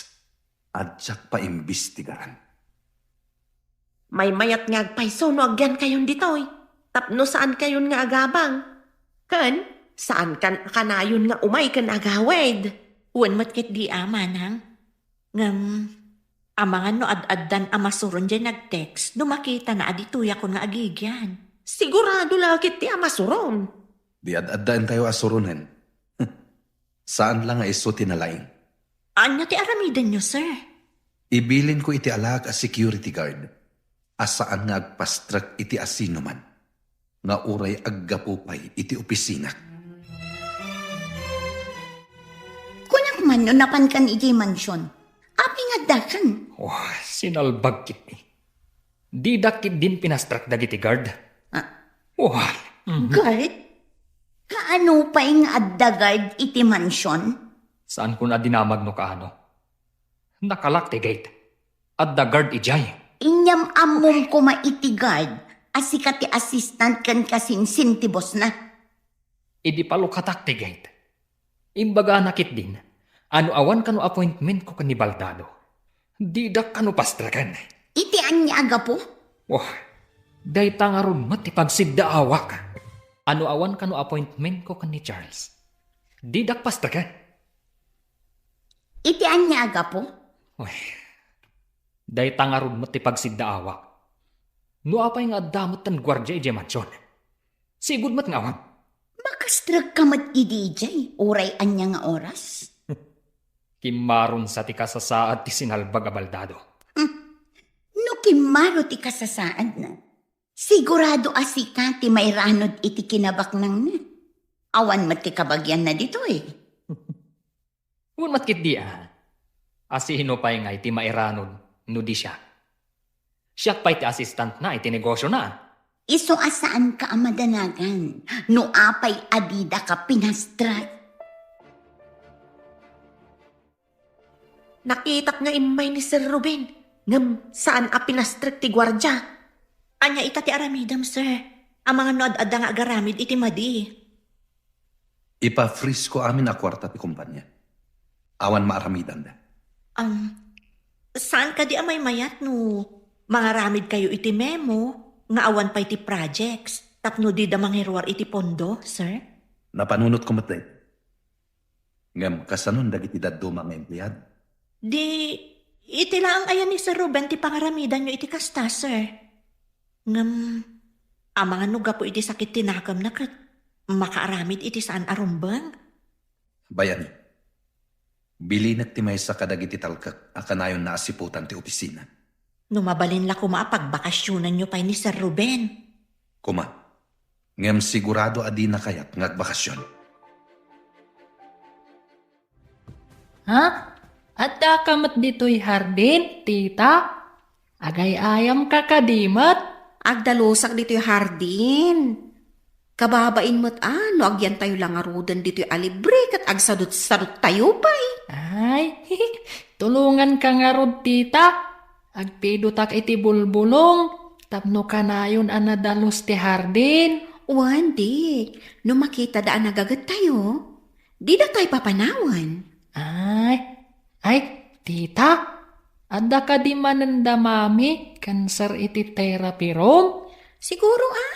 addak paimbestigaran. Maymayat nga agpayso no agyankayon ditoy, tapno saankayon nga agabang. Ken, saankan a kanayon nga umay ken agawid. Wen met ketdi a, manang. Ngem, amangan no ad-addan a masuron diay nag-text no makitana a ditoyakon nga agigyan. Sigurado la ketdi a masuron. Di ad-addaentayo a suronen. Saan la nga isu ti nalaing. Ania ti aramidenyo, sir? Ibilinko iti alaak a security guard a saan nga agpastrek iti asinoman nga uray aggapu pay iti opisinak. Kunak man no napankan idiay mansion, apay nga addakan? Oh, sinalbag ketdi. Didak ketdin pinastrek dagiti guard. Ah. Oh, mhm. Guard? Kaano pay nga adda guard iti mansion? Saankon a dinamag no kaano. Nakalak ti gate. Adda guard idiay. Inyam-ammom koma iti guard a sika ti assistant ken kasinsin ti bossna. Idi palukatak ti gate, imbagana ketdin a no awan kano appointmentko ken ni Baldado, didak kano pastreken. Iti ania a gapu? Oh, dayta ngarud met ti pagsiddaawak. A no awan kano appointmentko ken ni Charles, didak pastreken. Iti ania a gapu? Uy, dayta ngarud met ti pagsiddaawak. No apay nga adda met ten guardia idiay mansion, sigud met nga awan. Makastrekka met idi idiay, uray ania nga oras? Kimmaron sa ti kasasaad ti sinalbag a Baldado. Hmm. No kimmaro ti kasasaadna, sigurado a sika ti mairanod iti kinabaknangna. Awan met ti kabagianna ditoy. Wen met ketdi a, a sino pay ngay ti mairanod no di siak? Siak pay ti assistantna iti negosiona. Isu a saanka a madanagan no apay a didaka pinastrek. Nakitak nga immay ni Sir Ruben, ngem saan a pinastrek ti guardia. Ania ita ti aramidem, sir? Amangan no ad-adda nga agaramid iti madi. Ipa-freeze ko amin a kuarta ti kompania. Awan maaramidanda. Um, saan kadi a maymayat no mangaramid kayo iti memo nga awan pay ti projects tapno dida mangiruar iti pondo, sir? Napanunot ko met dayta. Ngem kasanon dagiti dadduma nga empleado? Di, iti laeng aya ni Sir Ruben ti pangaramidanyo iti kasta, sir. Ngem, amangan no gapu iti sakit ti nakemna ket makaaramid iti saan a rumbeng? Bayani. Bilinek ti maysa kadagiti talkek a kanayonna a siputan ti opisina. No mabalin la koma a pagbakasionanyo pay ni Sir Ruben. Koma, ngem sigurado a dina kayat nga agbakasion. Ha? Addaka met ditoy hardin, tita? Agay-ayamka kadi met? Agdalusak ditoy hardin. Kababain met a no agyantayo la ngaruden ditoy a libre ket agsadut-saduttayo pay. Ay, tulonganka ngarud, tita. Agpidotak iti bulbulong tapno kanayon a nadalus ti hardin. Wen, di. No makitada a nagagettayo, dida tay papanawen. Ay, ay, tita, adda kadi manen da mami ken sir iti therapy room? Siguro a.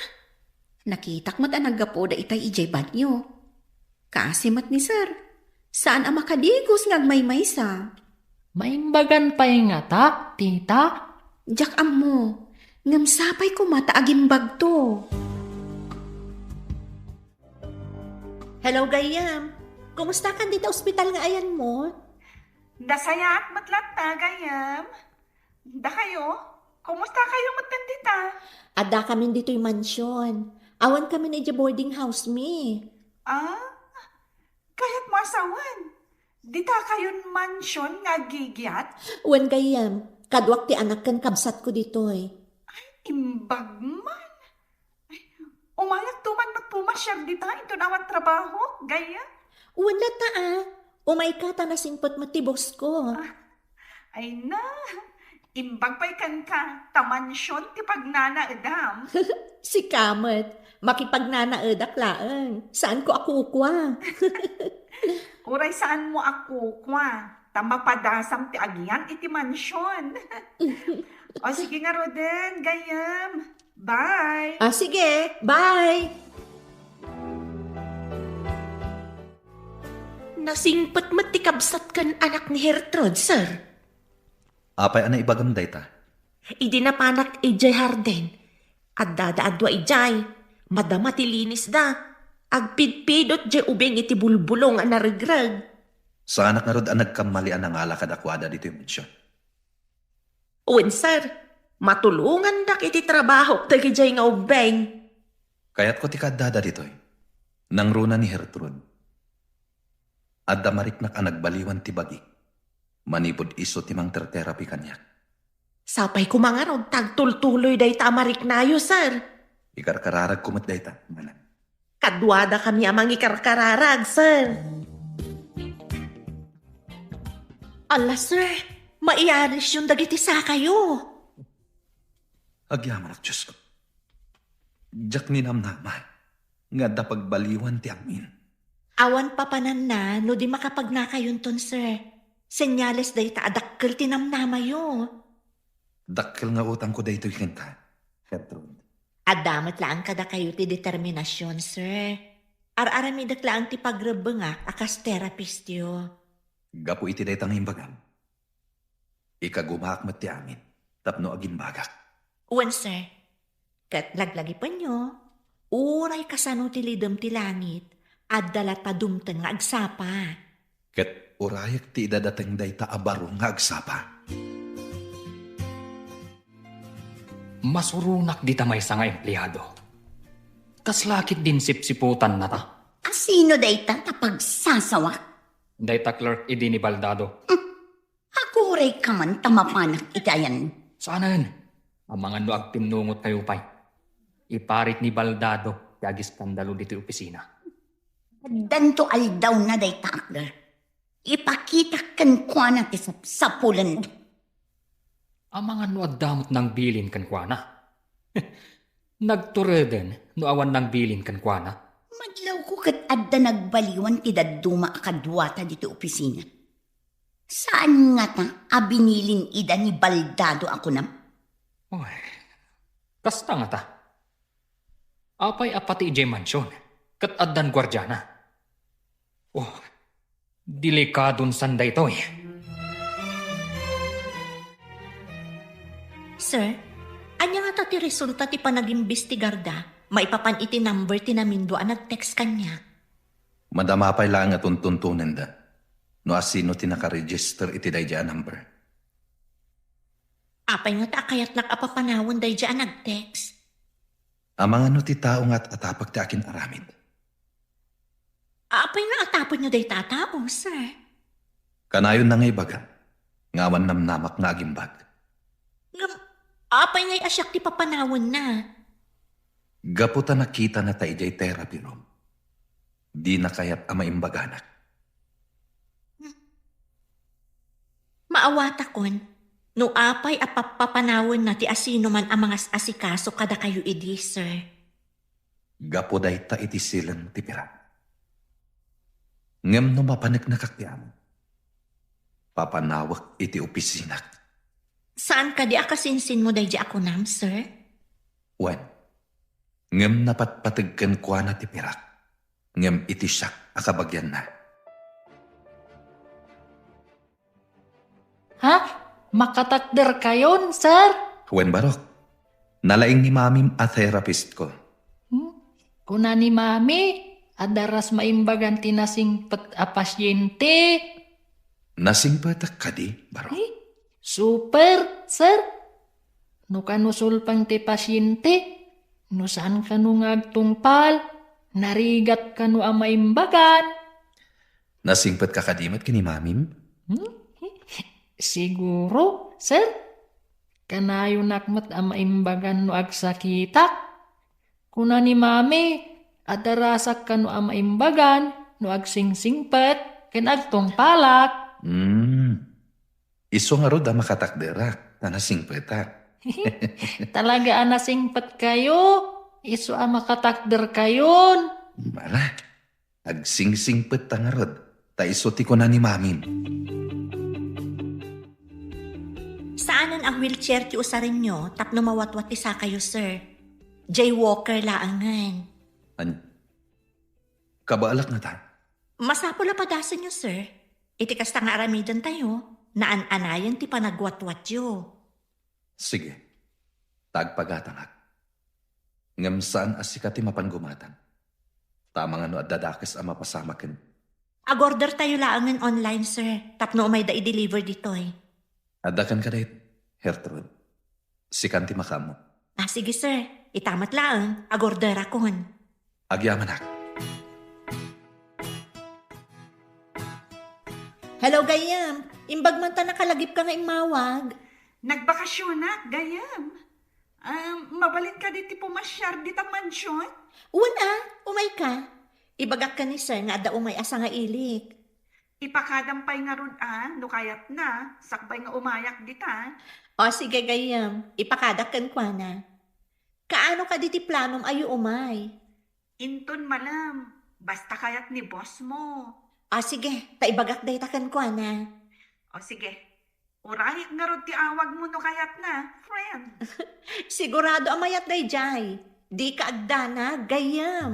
Nakitak met a naggapuda itay idiay banyo. Kaasi met ni sir. Saan a makadigos nga agmaymaysa. Maimbagan pay ngata, tita? Diak ammo. Ngem sapay koma ta agimbagto. Hello, gayyem. Kumustakan dita ospital nga ayanmo? Nasayaat met latta, gayyem. Dakayo, kumusta kayo met dita? Adda kamin ditoy mansion. Awan kamin idiay boarding house mi. Ah, kayat mo a sawen. Dita kayon mansion nga agigiat? Wen, gayyem, kaduak ti anak ken kabsatko ditoy. Ay, imbag man. Ay, umayakto man met pumasiar dita inton awan trabaho, gayyem? Wen latta a. Umayka ta nasingpet met ti boss ko. Ah, ay na, imbag pay kenka, ta mansion ti pagnanaedam. Sika met, makipagnanaedak laeng. Saanko a kukua. Uray saanmo a kukua, ta mapadasam ti agyan iti mansion. O sige ngaruden, gayyem. Bye. Ah, sige. Bye. Nasingpet met ti kabsat ken anak ni Gertrude, sir. Apay a naibagam dayta? Idi napanak idiay hardin, addada a dua idiay, madama ti linisda. Agpidpidot diay ubing iti bulbulong a naregreg. Saanak ngarud a nagkammali a nangala kadakuada ditoy mansion. Wen, sir, matulongandak iti trabahok dagidiay nga ubbing. Kayatko ti kaaddada ditoy. Nangruna ni Gertrude. Adda mariknak a nagbaliwan ti bagi. Manipud isu ti mangterterapi kaniak. Sapay koma ngarud ta agtultuloy dayta a mariknayo, sir. Ikarkararagko met dayta, manang. Kaduadakami a mangikarkararag, sir. Ala, sir, maiarisyon dagiti sakayo. Agyamanak, Diosko. Diak ninamnama nga adda pagbaliwan ti amin. Awan papananna no di makapagnakayonton, sir. Senyales dayta a dakkel ti namnamayo. Dakkel nga utangko daytoy kenka, Gertrude. Adda met laeng kadakayo ti determinasion, sir. Ar-aramidek laeng ti pagrebbengak a kas therapistyo. Gapu iti dayta nga imbagam, ikagumaak met ti amin tapno agimbagak. Wen, sir. Ket laglagipenyo, uray kasano ti lidem ti langit, adda latta dumteng nga agsapa. Ket urayek ti idadateng dayta a baro nga agsapa. Masuronak dita maysa nga empleado. Kasla ket din sipsiputanna ta? A sino dayta ta pagsasawak? Dayta clerk idi ni Baldado. Hmm. Aguray ka man ta mapanak iti ayan. Saanen? Amangan no agpinnungot kayo pay. Iparit ni Baldado ti agiskandalo ditoy opisina. Addanto aldawna dayta a clerk. Ipakitak kenkuana ti sapsapulenna. Amangan no adda met nangbilin kenkuana. Nagtureden no awan nangbilin kenkuana. Madlawko ket adda nagbaliwan ti dadduma a kaduata ditoy opisina. Saan ngata a binilin ida ni Baldado a kunam? Oy, kasta ngata. Apay a pati idiay mansion, ket addan guardiana? Oh, delikadon san daytoy. Sir, ania ngata ti resulta ti panagimbestigarda maipapan iti number ti namindua a nag-text kaniak? Madama pay laeng a tuntuntonenda. no asino ti nakaregister iti daydi a number. Apay ngata a kayatnak a papanawen daydi a nag-text? Amangan no ti tao nga at-atapek ti akin-aramid. Apay nga atapenyo dayta a tao, sir? Kanayonna nga ibaga, nga awan namnamak nga agimbag. Ngem, apay ngay a siak ti papanawenna? Gapu ta nakitana ta idiay therapy room, dina kayat a maimbaganak. Maawatakon no apay a pappapanawenna ti asinoman a mangas-asikaso kadakayo idi, sir. Gapu dayta iti silen ti pirak. Ngem no mapaneknekak ti amo, papanawek iti opisinak. Saan kadi a kasinsinmo daydi a kunam, sir? Wen, ngem napatpateg kenkuana ti pirak, ngem iti siak a kabagianna. Ha? Makatakderkayon, sir? Wen, barok. Nalaing ni mamim a therapist ko. Hmm? Kuna ni mami, adda ras maimbagan ti nasingpet a pasyente. Nasingpetak kadi, barok? Eh, super, sir. No kano sulpang ti pasyente, no saan kano nga agtungpal, narigat kano a maimbagan. Nasingpetka kadi met ken ni mamim? Hmm? Siguro, sir. Kanayonak met a maimbagan no agsakitak. Kuna ni mami, adda rasak kano a maimbagan no agsingsingpet ken agtungpalak. Hmm. Isu ngarud a makatakderak, ta nasingpetak. Talaga a nasingpetkayo, isu a makatakderkayon. Ala, agsingsingpet ta ngarud, ta isu ti kuna ni mamim. Saanen a wheelchair ti usarenyo tapno mawatwat ti sakayo, sir? Jaywalker laengen. An-, kabaalak ngata? Masapul a padasenyo, sir. Iti kasta nga aramidentayo, naan-anayen ti panagwatwatyo. Sige, ta agpagatangak. Ngem saan a sika ti mapan gumatang. Ta amangan no adda dakes a mapasamaken. Agordertayo laengen online, sir, tapno umayda i-deliver ditoy. Adda kenka dayta, Gertrude. Sikan ti makaammo. Ah, sige, sir. Ita met laeng, agorderakon. Agyamanak. Hello, gayyem. Imbag man ta nakalagipka nga immawag. Nagbakasyonak, gayyem. Ah, mabalin kadi ti pumasiar dita mansion? Wen a, umayka. Ibagak ken ni sir nga adda umay a sangailik. Ipakadam pay ngarud a, no kayatna, sakbay nga umayak dita. O, sige, gayyem. Ipakadak kenkuana. Kaano kadi ti planom a umay? Inton malem, basta kayat ni boss mo. O, sige, ta ibagak dayta kenkuana. O, sige. Urayek ngarud ti awagmo no kayatna, friend. Sigurado a mayat daydiay. Dika agdanag, gayyem.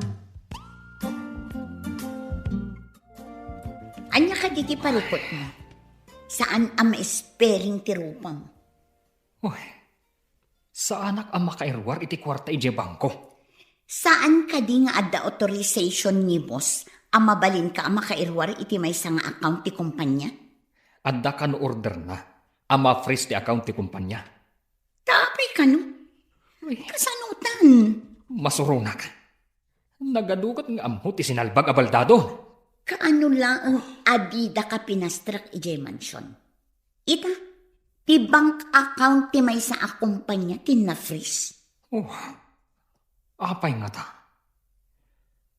Ania kadi ti parikutmo? Saan a ma-spelling ti rupam? Uy, saanak a makairuar iti kuarta idiay bangko. Saan kadi nga adda authorization ni boss a mabalinka a makairuar iti maysa nga account ti kumpanya? Adda kano orderna a ma-freeze ti account ti kumpanya. Ta apay kano? Uy. Kasanotan? Masuronak. Nagadugat nga ammo ti sinalbag a baldado. Kaano laeng a didaka pinastrek idiay mansion? Ita, ti bank account ti maysa a kumpanya ti na-freeze. Oh, apay ngata?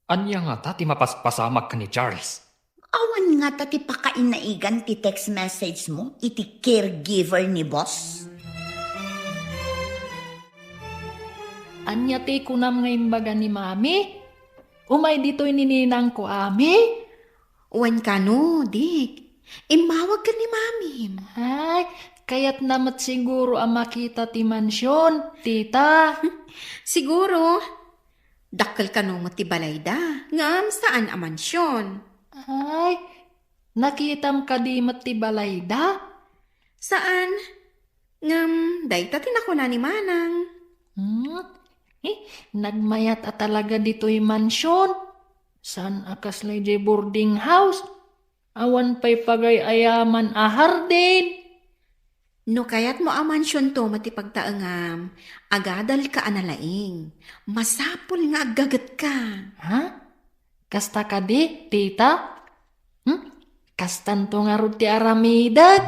Ania ngata ti mapaspasamak ken ni Charles? Awan ngata ti pakainaigan ti text message mo iti caregiver ni boss? Ania ti kunam nga imbaga ni mami? Umay ditoy ni ninangko, ami? Wen kano, Dik. Immawag ken ni mamim. Ay, kayatna met siguro a makita ti mansion, tita. Siguro. Dakkel kano met ti balayda, ngem saan a mansion. Ay, nakitam kadi met ti balayda? Saan. Ngem dayta ti nakuna ni Manang. Hmm? Eh, nagmayat a talaga ditoy mansion. Saan a kasla idiay boarding house? Awan pay pagay-ayaman a hardin. No kayatmo a mansionto met ti pagtaengam, agadalka a nalaing. Masapul nga aggagetka. Ha? Kasta kadi, tita? Hmm? Kastanto ngarud ti aramidek?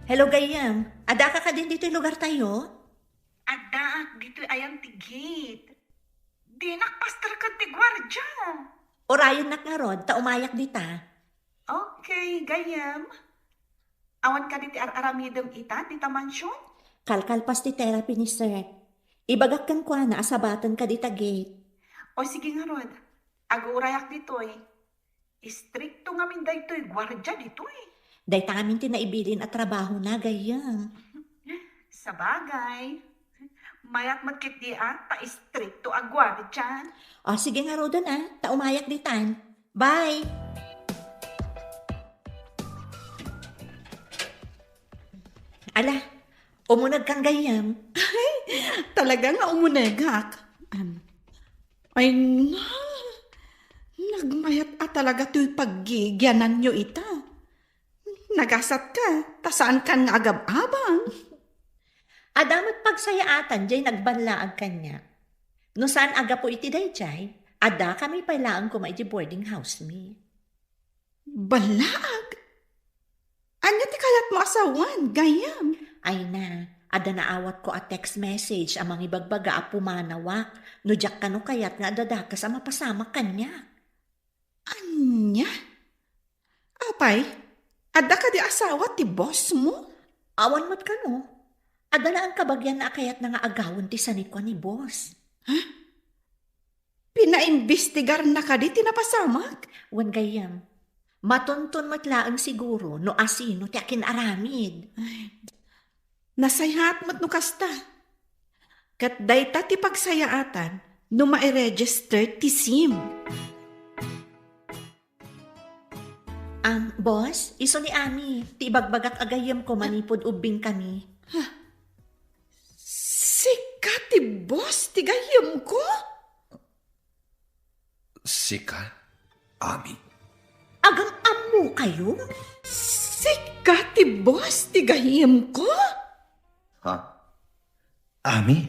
Hello, gayyem. Adda ka kadin ditoy lugar tayo? Addaak ditoy ayan ti gate. Dinak pasterken ti guardia. Urayennak ngarud, ta umayak dita. Okay, gayyem. Awan kadi ti ar-aramidem ita, dita mansion? Kalkalpas ti therapy ni sir. Ibagak kenkuana a sabaten ka dita gate. O sige ngarud, agurayak ditoy. Istrikto ngamin daytoy guardia ditoy. Dayta ngamin ti naibilin a trabahona, gayyem. Sabagay. Mayat met ketdi a, ta istrikto a guardia. O, sige ngaruden a, ta umayak ditan. Bye! Ala, umunegkan gayyem. Ay, talaga nga umunegak. Am, ay na, nagmayat a talaga toy paggigiananyo ita. Nagasat ka, ta saan kan nga agab-abang. Adda met pagsayaatan jay nagballaag kaniak. No saan a gapu iti dayjay, adda kami pay laeng koma iti boarding house mi. Ballaag? Ania ti kayatmo a sawen, gayyem? Ay na, adda naawatko a text message a mangibagbaga a pumanawak no diak kano kayat nga adda dakes a mapasamak kaniak. Ania? Apay, adda kadi asawa ti boss mo? Awan met kano. Adda laeng kabagianna a kayatna nga agawen ti sanikua ni boss. Ha? Pinaimbestigarna kadi ti napasamak? Wen gayyem, matonton met laeng siguro no asino ti akin-aramid. Ay, nasayaat met no kasta. Ket dayta ti pagsayaatan no mai-register ti sim. Am, boss, isu ni Ami, ti ibagbagak a gayyemko manipud ubbing kami. Sika ti boss ti gayyemko? Sika, Ami? Agam-ammo kayo? Sika ti boss ti gayyemko? Ha? Ami?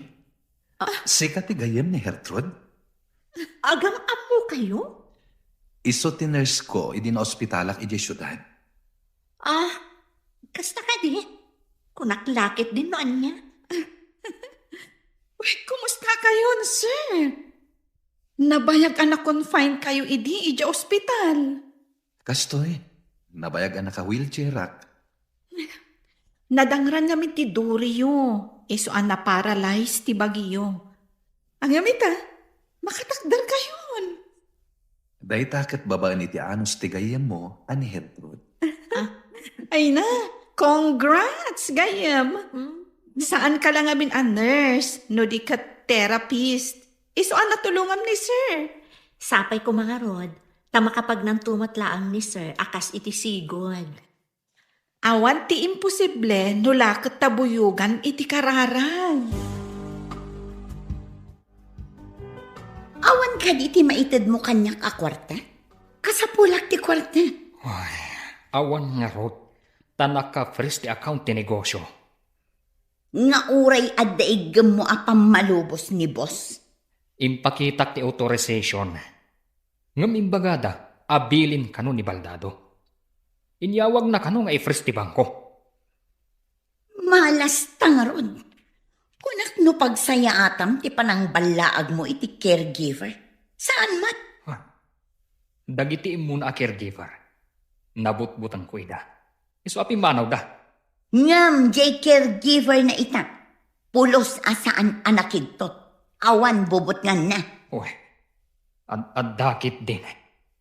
Ah. Sika ti gayyem ni Gertrude? Agam-ammo kayo? Isu ti nurse ko idi naospitalak idiay siudad. Ah, kasta kadi? Kunak la ketdin no ania. Uy, kumusta kayon, sir? Nabayag a na-confine kayo idi idiay ospital. Kastoy, nabayag a naka-wheelchairak. Nadangran ngamin ti duriyo, isu a na-paralyze ti bagiyo. Ngem ita, makatakder kayon. Dayta ket babaen iti anus ti gayyemmo a ni Gertrude. Ah, ay na, congrats, gayyem. Mm. Saan ka la ngamin a nurse, no di ket therapist. Isu a natulongam ni sir. Sapay koma ngarud, ta makapagnanto met laeng ni sir a kas iti sigud. Awan ti imposible no la ket ta buyogan iti kararag. Awan kadi ti maitedmo kaniak a kuarta? Kasapulak ti kuarta. Ay, awan ngarud, ta naka-freeze ti account ti negosyo. Nga uray adda iggemmo a pammalubos ni boss. Impakitak ti authorization. Ngem imbagada a bilin kano ni Baldado. Inyawagna kano nga i-freeze ti bangko. Malasta ngarud. Kunak no pagsayaatam ti panangballaagmo iti caregiver. Saan met? Ah, dagiti immuna a caregiver, nabutbutengko ida. Isu a pimmanawda. Ngem diay caregiver na ita, pulos a saan a nakigtot. Awan bubutnganna. Uy, ad-, adda ketdin.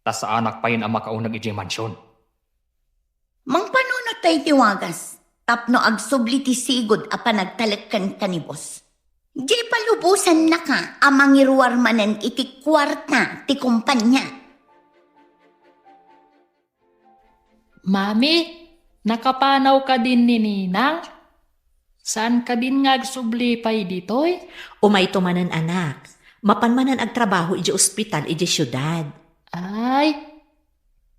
Ta saanak payen a makauneg idiay mansion. Mangpanunot tayo ti wagas, tapno agsubli ti sigud a panagtalek kenka ni boss. Di palubosannaka a mangiruar manen iti kuarta ti kumpanya. Mami, nakapanaw kadin ni Ninang? Saan kadin nga agsubli pay ditoy? Umayto manen, anak. Mapan manen agtrabaho idiay ospital idiay siudad. Ay,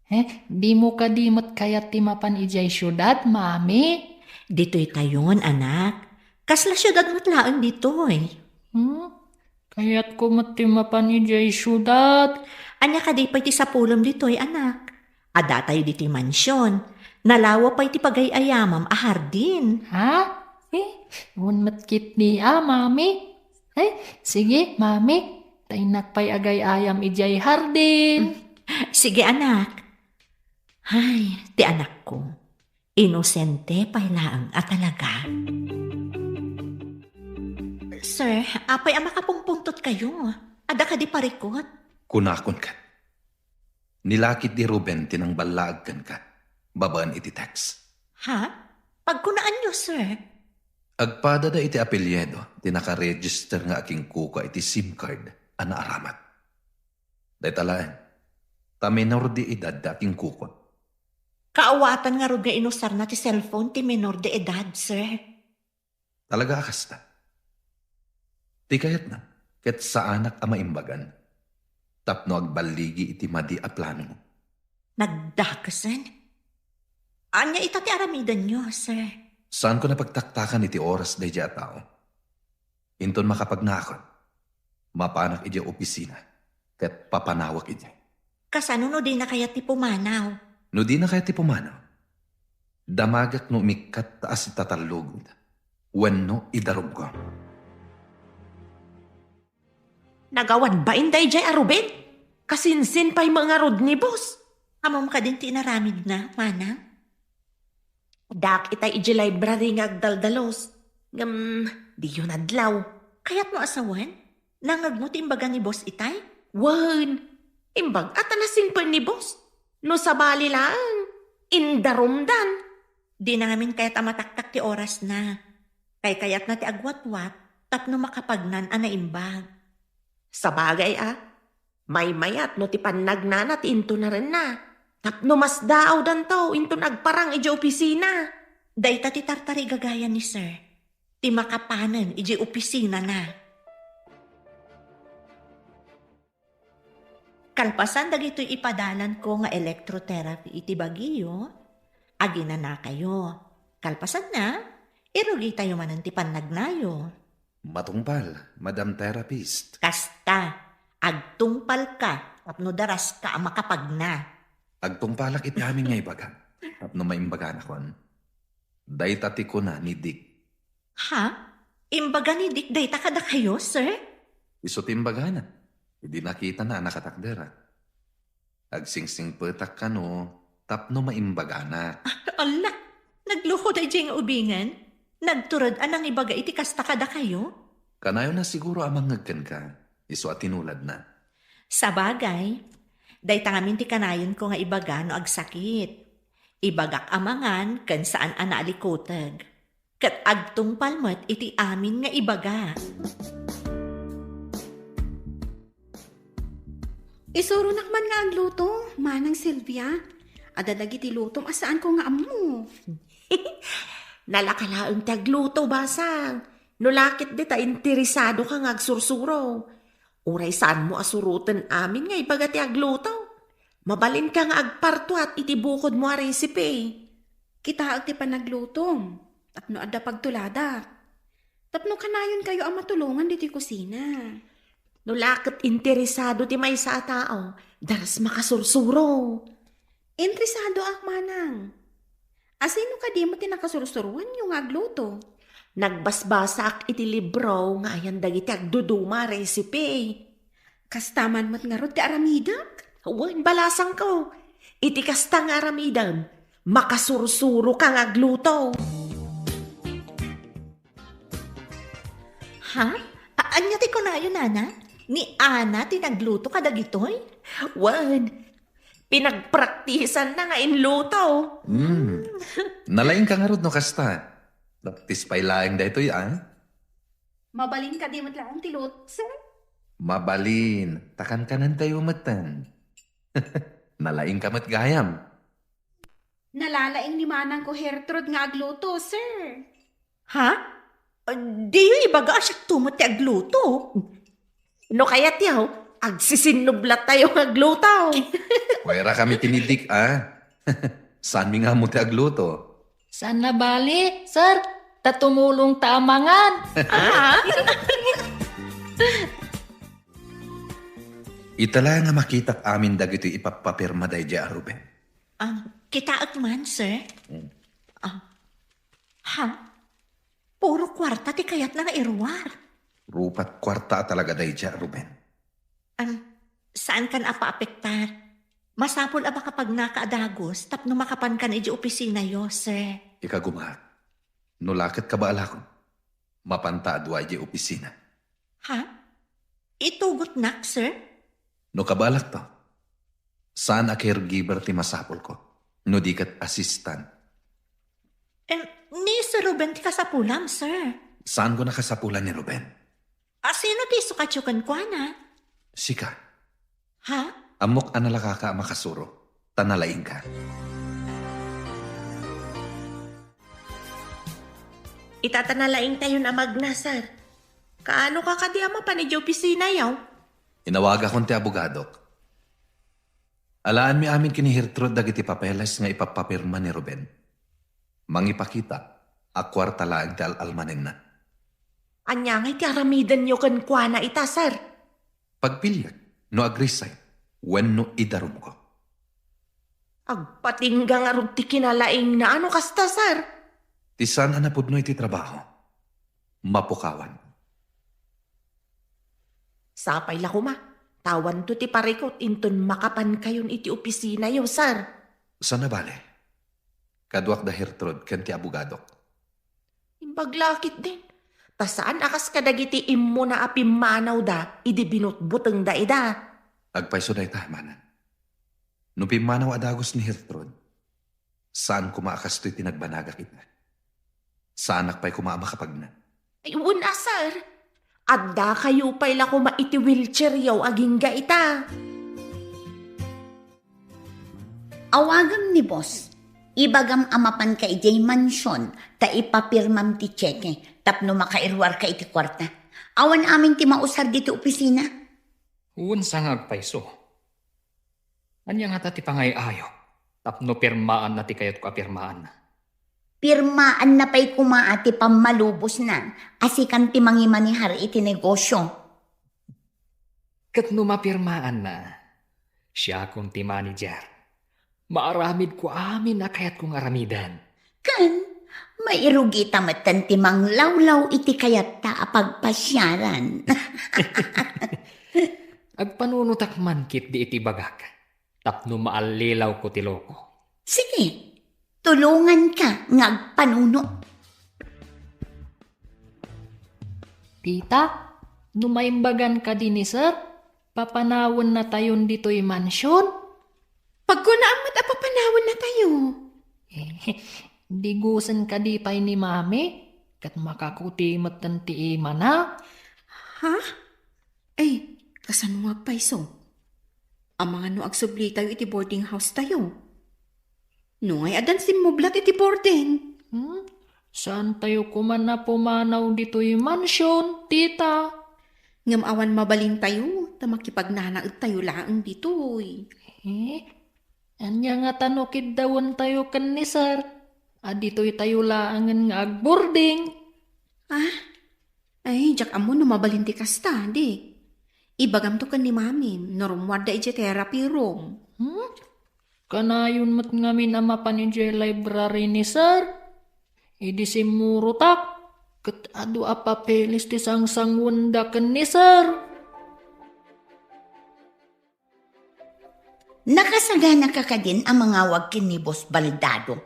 eh, dimo kadi met kayat ti mapan idiay siudad, Mami? Ditoytayon, anak. Kasla siudad met laeng ditoy. Hmm? Kayatko met ti mapan idiay siudad. Ania kadi pay ti sapulem ditoy, anak? Addatayo ditoy mansion. Nalawa pay ti pagay-ayamam a hardin. Ha? Eh, wen met ketdi a, Mami? Eh, sige, Mami. Ta innak pay agay-ayam idiay hardin. Sige, anak. Ay, ti anakko. Inosente pay laeng a talaga. Sir, apay a makapungpungtotkayo? Adda kadi parikut? Kunakon ket. Ni lakit di Ruben ti nangballaag kenka, babaen iti text. Ha? Pagkunaanyo, sir? Agpadada iti apelyido ti nakaregister nga akinkukua iti SIM card a naaramat. Dayta laeng, ta menor de edad da akinkukua. Kaawatan ngarud nga inusarna ti cellphone ti menor de edad, sir. Talaga a kasta. Ti kayatna, ket saanak a maimbagan, tapno agballigi iti madi a plano. Nagdakesen? Ania ita ti aramidenyo, sir? Saanko napagtaktakan iti oras daydiay a tao. Inton makapagnaakon, mapanak idiay opisina ket papanawak idiay. Kasano no dina kayat ti pumanaw? No dina kayat ti pumanaw, damagak no umikkat ta asitatallogen wenno idarumko. Nagawad bain daydiay a Ruben? Kasinsin pay met ngarud ni boss. Ammom kadin ti inaramidna, manang? Addaak itay idiay library nga agdaldalus. Ngem, diyo nadlaw. Kayatmo a sawen? Nangngegmo ti imbaga ni boss itay? Wen, imbag-at a nasimpen ni boss. No sabali laeng, indarumdan. Dina ngamin kayat a mataktak ti orasna. Kaykayatna ti agwatwat tapno makapagnan a naimbag. Sabagay a, maymayat no ti pannagnana ti intunarenna. Tapno masdaawdanto inton agparang idiay opisina. Dayta ti tartarigagayan ni Sir, ti makapanen idiay opisinana. Kalpasan dagitoy ipadalanko nga electrotherapy iti bagiyo, aginanakayo. Kalpasanna, irugitayo manen ti pannagnayo. Matungpal, Madam Therapist. Kasta, agtungpalka tapno daraska a makapagna. Agtungpalak iti amin nga ibaga, tapno maimbaganakon. Dayta ti kuna ni Dick. Ha? Imbaga ni Dick dayta kadakayo, sir? Isu ti imbagana idi nakitana a nakatakderak. Agsingsingpetak kano tapno maimbaganak. Ala, nagluko daydiay nga ubingen? Nagtured a nangibaga iti kasta kadakayo? Kanayonna siguro a mangngeg kenka, isu a tinuladna. Sabagay, dayta ngamin ti kanayonko nga ibaga no agsakit. Ibagak a mangan ken saan a naalikuteg. Ket agtungpal met iti amin nga ibaga. Isuronak man nga agluto, Manang Silvia. Adda dagiti lutom a saanko nga ammo. Nalaka laeng ti agluto, basang. No lakit dita interesadoka nga agsursuro. Uray saanmo a suroten amin nga ibaga ti agluto. Mabalinka nga agpartuat iti bukodmo a recipe. Kitaek ti panaglutom, tapno adda pagtuladak. Tapno kanayonkayo a matulongan ditoy kusina. No la ket interesado ti maysa a tao, daras makasursuro. Interesadoak, manang. Asino kadi met ti nakasursuroanyo nga agluto? Nagbasbasaak iti libro nga ayan dagiti agduduma a recipe. Kasta man met ngarud ti aramidek? Wen, balasangko. Iti kasta nga aramidem, makasursuroka nga agluto. Ha? A-, ania ti kunayo, nana? Ni Ana ti nagluto kadagitoy? Wen, pinagpraktisanna nga inluto. Hmm. Nalaingka ngarud no kasta. Practice pay laeng daytoy, a? Mabalin kadi met laeng ti lut, sir? Mabalin. Ta kankanentayo metten. Nalaingka met gayam. Nalalaing ni manangko Gertrude nga agluto, sir. Ha? Diyo ibaga a siakto met ti agluto? No kayatyo, Agsisinnublattayo nga agluto. Kayat kami ti ni Dick, a. Saanmi nga ammo ti agluto. Saan a bale, sir. Ta tumulongta a mangan. Ah. Ita la nga makitak amin dagitoy ipappapirma daydiay a Ruben. Ah, kitaek man, sir. Hmm. Ah. Ha? Puro kuarta ti kayatna nga iruar. Rupat kuarta a talaga daydiay a Ruben. Am, saankan a paapektar. Masapul a makapagnaka a dagus tapno makapankan idiay opisinayo, sir. Ikagumaak. No la ket kabaalakon, mapanta a dua idiay opisina. Ha? Itugotnak, sir? No kabaalakto, saan a caregiver ti masapulko, no di ket assistant. Em, ni Sir Ruben ti kasapulam, sir. Saanko a kasapulan ni Ruben? A, sino ti isukatyo kenkuana? Sika. Ha? Ammok a nalakaka a makasuro, ta nalaingka. Ita ta nalaingtayon a magna, sir. Kaano ka kadi a mapan idiay opisinayo? Inawagakon ti abogadok. Alaanmi amin ken ni Gertrude dagiti papeles nga ipappapirma ni Ruben. Mangipakita a kuarta laeng ti al-almanenna. Ania ngay ti aramidenyo kenkuana ita, sir? Pagpiliek no ag-resign wenno idarumko. Agpatingga ngarud ti kinalaingna a no kasta, sir. Ti saan a napudno iti trabaho, mapukawan. Sapay la koma, ta awanto ti parikut inton makapankayon iti opisinayo, sir. Saan a bale. Kaduak da Gertrude ken ti abogadok. Imbag la ketdin. Ta saan a kas kadagiti immuna a pimmanawda idi binutbutengda ida. Agpayso dayta, manang. No pimmanaw a dagus ni Gertrude, saan koma a kastoy ti nagbanagak ita. Saanak pay koma a makapagna. Ay, wen a, sir. Addakayo pay la koma iti wheelchairyo agingga ita. Awagem ni boss. Ibagam a mapanka idiay mansion ta ipapirmam ti tseke tapno makairuarka iti kuarta. Awan amin ti mausar ditoy opisina. Wen sa nga agpayso. Ania ngata ti pangay-ayo tapno pirmaanna ti kayatko a pirmaanna? Pirmaanna pay koma a ti pammalubosna a sikan ti mangimanehar iti negosio. Ket no mapirmaanna, siakon ti manager. Maaramidko amin a kayatko nga aramiden. Ken, mairugita metten ti manglawlaw iti kayatta a pagpasiaran. Agpanunotak man ketdi iti bagak, tapno maallilawko ti loko. Sige, tulonganka nga agpanuno. Tita, no maimbagan kadi ni Sir, papanawennatayon ditoy mansion? Pagkunaam met a papanawennatayo. Eh, digusen kadi pay ni Mami, ket makakuti metten ti imana. Ha? Ay, kasano nga agpayso? Amangan no agsublitayo iti boarding house tayo. No ngay addan simmublat iti boarding. Hmm? Saantayo koma a pumanaw ditoy mansion, tita? Ngem awan mabalintayo, ta makipagnanaedtayo laeng ditoy. Eh? Ania ngata no kiddawentayo ken ni Sir? A ditoytayo laengen nga agboarding. Ah? Ay, diak ammo no mabalin ti kasta, di. Ibagamto ken ni Mami, no rummuarda idiay therapy room. Hmm? Kanayon met ngamin a mapan idiay library ni Sir. Idi simmurotak, ket adu a papeles ti sangsanguenda ken ni Sir. Nakasaganaka kadin a mangawag ken ni Boss Baldado?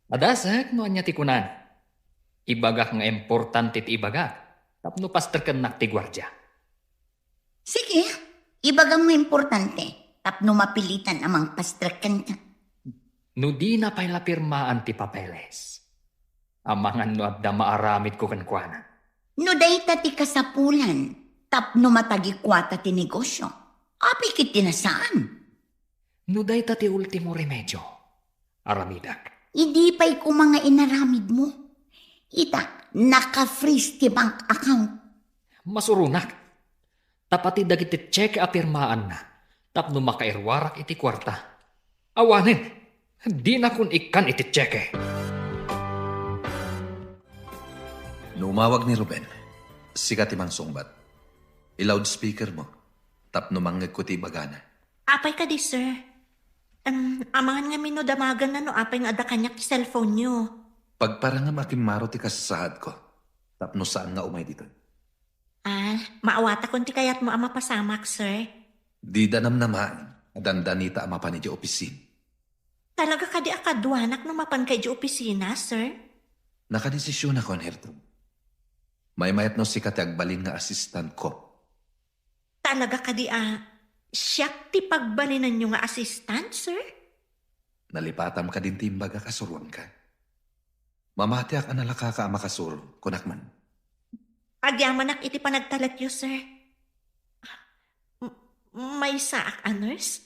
Adasek no ania ti kunan. Ibagak nga importante ti ibagak tapno pastrekennak ti guardia. Sige, ibagam nga importante tapno mapilitan a mangpastrek kenka. No dina pay la pirmaan ti papeles, amangan no adda maaramidko kenkuana. No dayta ti kasapulan tapno matagikuata ti negosio, apay ket ti nasaan? No dayta ti ultimo remedio, aramidek. Idi pay koma nga inaramidmo. Ita, naka-freeze ti bank account. Masuronak. Ta pati dagiti tseke a pirmaanna tapno makairuarak iti kuarta. Awanen, dinakon ikkan iti tseke. No umawag ni Ruben, sika ti mangsungbat. I-loudspeaker mo tapno mangngegko ti ibagana. Apay kadi, sir? Em, amangan ngamin no damaganna no apay nga adda kaniak ti cellphone-yo. Pagparangam a kimmaro ti kasasaadko tapno saan nga umay ditoy. Ah, maawatakon ti kayatmo a mapasamak, sir. Dida namnamaen a dandanita a mapan idiay opisin. Talaga kadi a kaduanak no mapanka idiay opisina, sir? Nakadesisionakon, Gertrude. Maymayat no sika ti agbalin nga assistant-ko. Talaga kadi a siak ti pagbalinanyo nga assistant, sir? Nalipatam kadin ti imbagak a suruanka? Mamatiak a nalakaka a makasuro, kunak man. Agyamanak iti panagtalekyo, sir. M-, maysaak a nurse?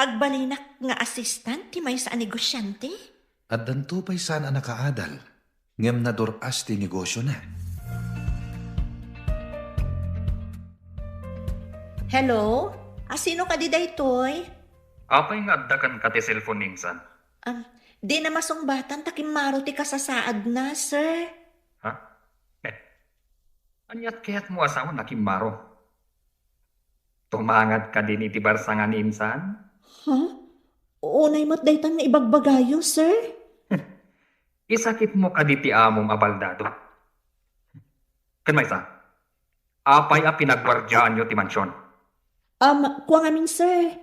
Agbalinak nga assistant ti maysa a negosiante? Addanto pay saan a nakaadal, ngem nadur-as ti negosiona. Hello? A, sino kadi daytoy? Apay nga adda kenka ti cellphone ni insan? Am, dina masungbatan ta kimmaro ti kasasaadna, sir. Ha? Eh, aniat kayatmo a sawen a kimmaro? Tumangad kadin iti barsangan ni insan? Ha? Unay met daytan nga ibagbagayo, sir. Isakitmo kadi ti amom a baldado? Ken maysa, apay a pinagguardiaanyo ti mansion? Am, kua ngamin, sir.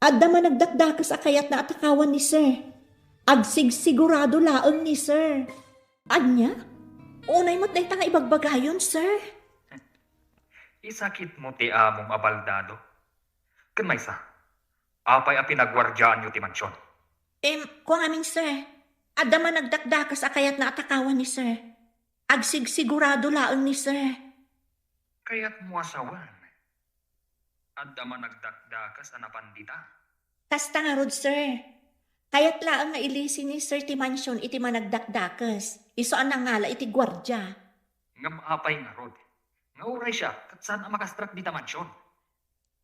Adda managdakdakes a kayatna a takawan ni sir. Agsigsigurado laeng ni sir. Ania? Unay met dayta nga ibagbagayon, sir. Isakitmo ti amom a baldado? Ken maysa, apay a pinagguardiaanyo ti mansion? Em, kua ngamin, sir. Adda managdakdakes a kayatna a takawan ni sir. Agsigsigurado laeng ni sir. Kayatmo a sawen, adda managdakdakes a napan dita? Kasta ngarud, sir. Kayat laeng nga ilisi ni sir ti mansion iti managdakdakes. Isu a nangala iti guardia. Ngem apay ngarud nga uray siak ket saan a makastrak dita mansion?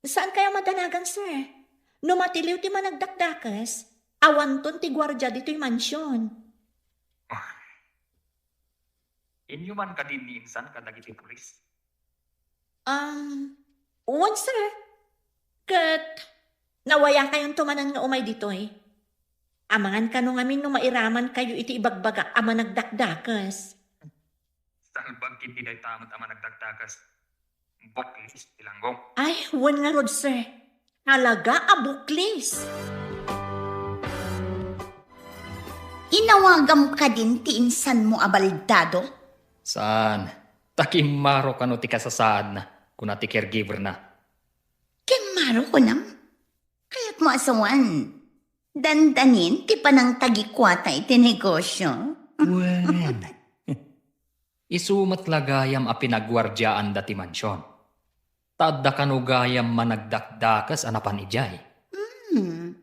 Saankayo madanagan, sir. No matiliw ti managdakdakes, awanton ti guardia ditoy mansion. Ah. Inyo man kadi ni insan kadagiti pulis? Um, wen, sir. Ket nawayakayonto manen nga umay ditoy. Amangan kano ngamin no mairamankayo iti ibagbagak a managdakdakes. Salbag ketdi dayta met a managdakdakes. Buklis ti langgong. Ay, wen ngarud, sir. Talaga a buklis. Inawagam kadin ti insanmo a baldado? Saan. Ta kimmaro kano ti kasasaadna, kuna ti caregiver-na. Kimmaro, kunam? Kayatmo a sawen, dandanin ti panangtagikuata iti negosio? Wen. Isu met la gayam a pinagguardiaanda ti mansion. Ta adda kano gayam managdakdakes a napan idiay. Hmm.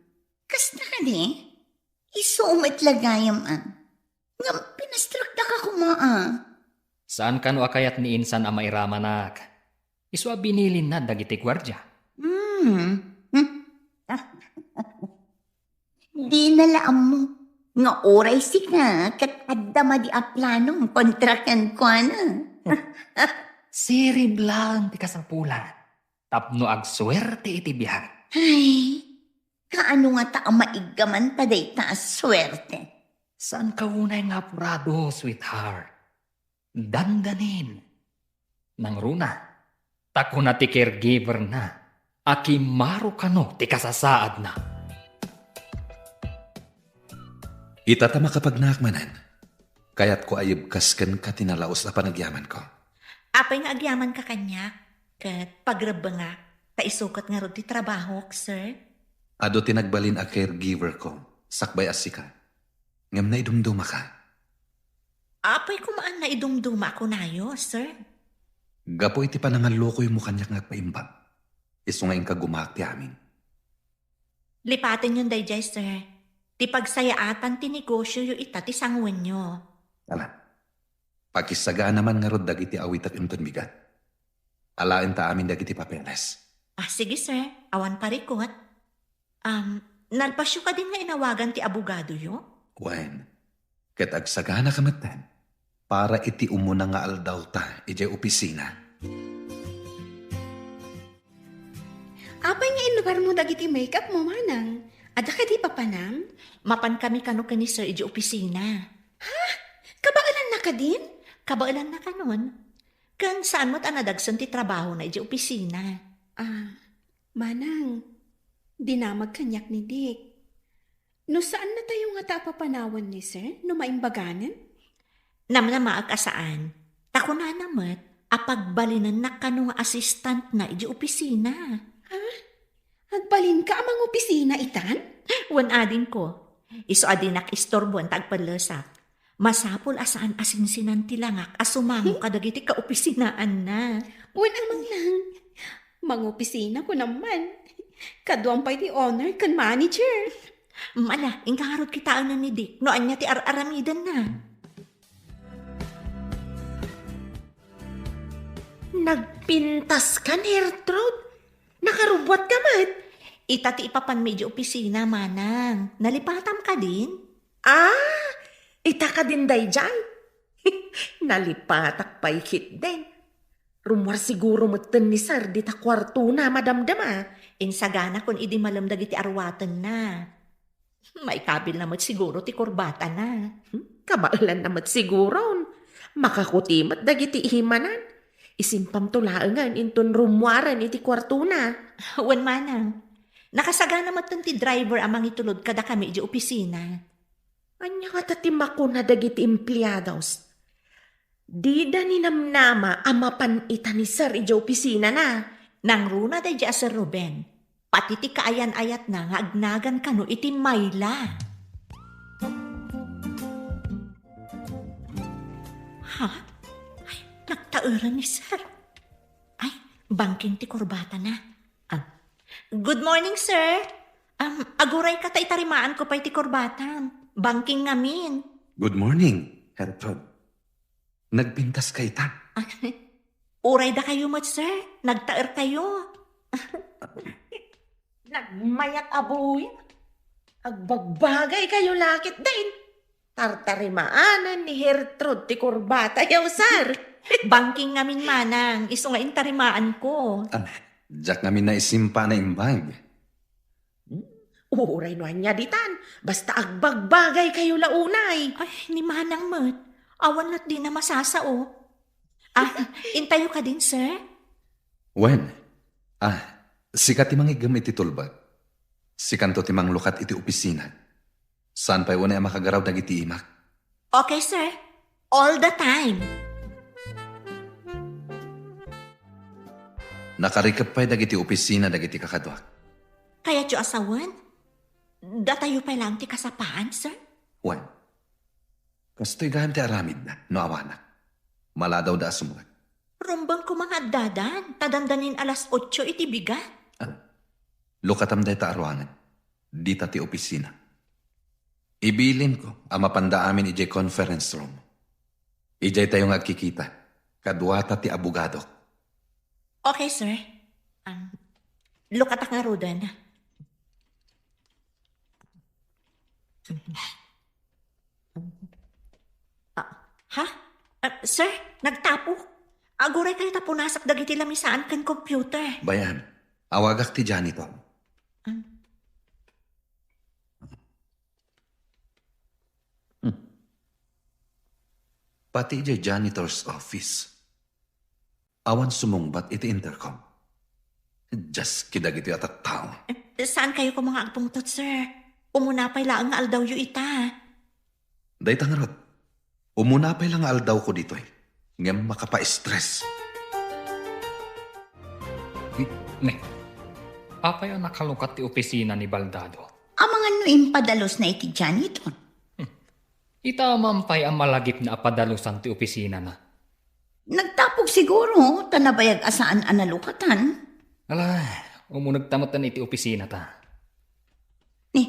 Kasta kadi? Isu met la gayam a. Ngem pinastrakdaka koma a. Saan kano a kayat ni insan a mairamanak? Isu a binilinna dagiti guardia. Hmm. Hmm. Dina la ammo nga uray sika ket adda madi a planom kontra kenkuana. Sirib laeng ti kasapulan tapno agsuerte iti biag. Ay, kaano ngata a maiggaman ta dayta a suerte? Saanka unay nga apurado, sweetheart. Dandanin. Nangruna, ta kuna ti caregiver-na a kimmaro kano ti kasasaadna. Ita ta makapagnaak manen, kayatko a ibkas kenka ti nalaus a panagyamanko. Apay nga agyamanka kaniak, ket pagrebbengak, ta isu ket ngarud ti trabahok, sir? Adu ti nagbalin a caregiver-ko, sakbay a sika. Ngem naidumdumaka. Apay koma a naidumduma a kunayo, sir? Gapu iti panangallukoymo kaniak nga agpaimbag, isu nga inka gumaak ti amin. Lipatenyon daydiay, sir. Ti pagsayaatan ti negosioyo ita ti sanguenyo. Ala, pakisagaana man ngarud dagiti awitek inton bigat. Alaenta amin dagiti papeles. Ah, sige, sir. Awan parikot. Um, nalpasyo kadin nga inawagan ti abogadoyo? Wen, ket agsaganaka metten para iti umuna nga aldawta idiay opisina. Apay nga inlugarmo dagiti makeup mo, manang? Adda kadi papanam? Mapan kami kano ken ni sir idiay opisina. Ha? Kabaelanna kadin? Kabaelanna kanon. Ken saan met a nadagsen ti trabahona idiay opisina. Ah, manang, dinamag kaniak ni Dick. No saannatayo ngata a papanawan ni sir, no maimbaganen? Namnamaek a saan. Ta kunana met a pagbalinennak kano nga assistantna idiay opisina. Ha? Agbalinka a mangopisina itan? Wen, adingko. Isu a dinak istorboen ta agpellesak. Masapul a saan a sinsinan ti langak a sumango kadagiti kaopisinaanna. Wen a, manang. Mangopisina ko naman. Kaduam pay ti owner ken manager. Ala, inka ngarud kitaen ni Dick no ania ti ar-aramidenna. Nagpintas ka, Gertrude? Nakarubbuat ka met? Ita ti ipapanmi idiay opisina, manang. Nalipatam kadin? Ah, ita kadin daydiay? Nalipatak pay ketdin. Rummuar siguro metten ni sir dita kuartona, madamdama. Insaganakon idi malem dagiti aruatenna. Maikabilna met siguro ti kurbatana. Hmm, kabaelanna met siguron. Makakuti met dagiti imanan. Isimpamto laengen inton rummuaren iti kuartona. Wen, manang. Nakasagana metten ti driver a mangitulod kadakami idiay opisina. Ania ngata ti makuna dagiti empleados? Dida ninamnama a mapan ita ni sir idiay opisinana. Nangruna daydiay a Sir Ruben. Pati ti kaayan-ayatna nga agnagan kano iti mayla. Ha? Ay, nagtaeran ni sir. Ay, bangking ti kurbatana. Ah. Good morning, sir. Um, agurayka ta itarimaanko pay ti kurbatam. Bangking ngamin. Good morning, Gertrude. Nagpintas ka ita? Uray dakayo met, sir. Nagtaerkayo. Nagmayat a buya. Agbagbagaykayo la ketdin. Tartarimaanen ni Gertrude ti kurbatayo, sir. Bangking ngamin, manang, isu nga intarimaanko. Ah, diak ngamin naisimpay a naimbag. Hmm? Uray no ania ditan, basta agbagbagaykayo la unay. Ay, ni manang met. Awan la't dina masasao. Ah, intayo kadin, sir? Wen. Ah, sika ti mangiggem iti tulbek. Sikanto ti manglukat iti opisina. Saan pay unay a makagaraw dagiti imak? Okay, sir. All the time. Nakarikep pay dagiti opisina dagiti kakaduak. Kayatyo a sawen? Datayo pay laeng ti kasapaan, sir? Wen. Kastoy gayam ti aramidda, no awanak. Maladawda a sumrek. Rumbeng koma nga addadan, ta dandanin alas otso iti bigat. Ah, lukatam dayta a ruangan. Dita ti opisina. Ibilinko a mapanda amin idiay conference room. Idiay tayo nga agkikita. Kaduata ti abogadok. Okay, sir. Um, lukatak ngaruden. Ah, ha? Ah, sir, nagtapo. Aguraykayo ta punasak dagiti lamisaan ken computer. Bay-am, awagak ti janitor. Ah. Hmm. Pati idiay janitor's office. Awan sumungbat iti intercom. Dios, kadagitoy a tattao. Eh, saankayo koma nga agpungtot, sir? Umuna pay laeng nga aldawyo ita. Dayta ngarud. Umuna pay la nga aldawko ditoy. Ngem makapa-stress. Ni, ni, apay a nakalukat ti opisina ni Baldado? Amangan no impadalusna iti janitor. Hmm. Ita man pay a malagipna a padalusan ti opisinana. Nagtapog siguro, ta nabayag a saan a nalukatan. Ala, umunegta metten iti opisinata. Ni,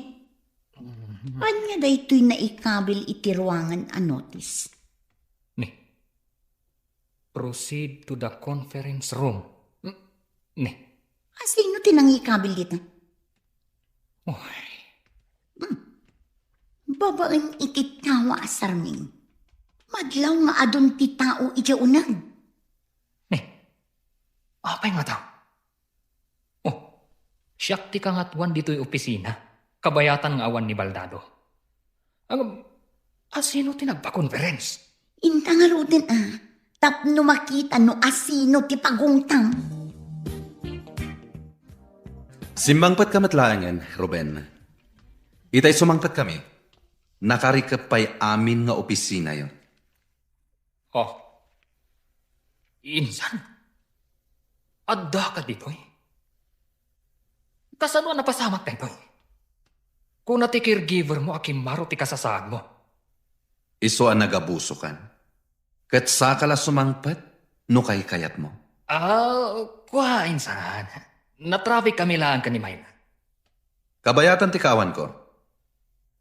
ania daytoy naikabil iti ruangan a notice? Ni, proceed to the conference room. Ni. Asino ti nangikabil dita? Uy. Hmm. Babaen iti tawa a sarming. Madlaw nga adun ti tao idiay uneg. Ni. Apay nga daw? Oh, siak ti kangatuan ditoy opisina. Kabayatan nga awan ni Baldado. Ang, asino ti nagpa-conference? Inta ngaruden a, tapno makita no asino ti pagungtam. Simmangpetka met laengen, Ruben. Itay sumangpetkami, nakarikep pay amin nga opisinayo. Oh. Insan? Addaka ditoy? Kasano a napasamak daytoy? Kuna ti caregiver mo a kimmaro ti kasasaadmo. Isu a nagabusokan. Ket saka la sumangpet no kaykayatmo. Ah, kua, insan. Natraffic kami laeng ken ni Mayna. Kabayatan ti kaawanko.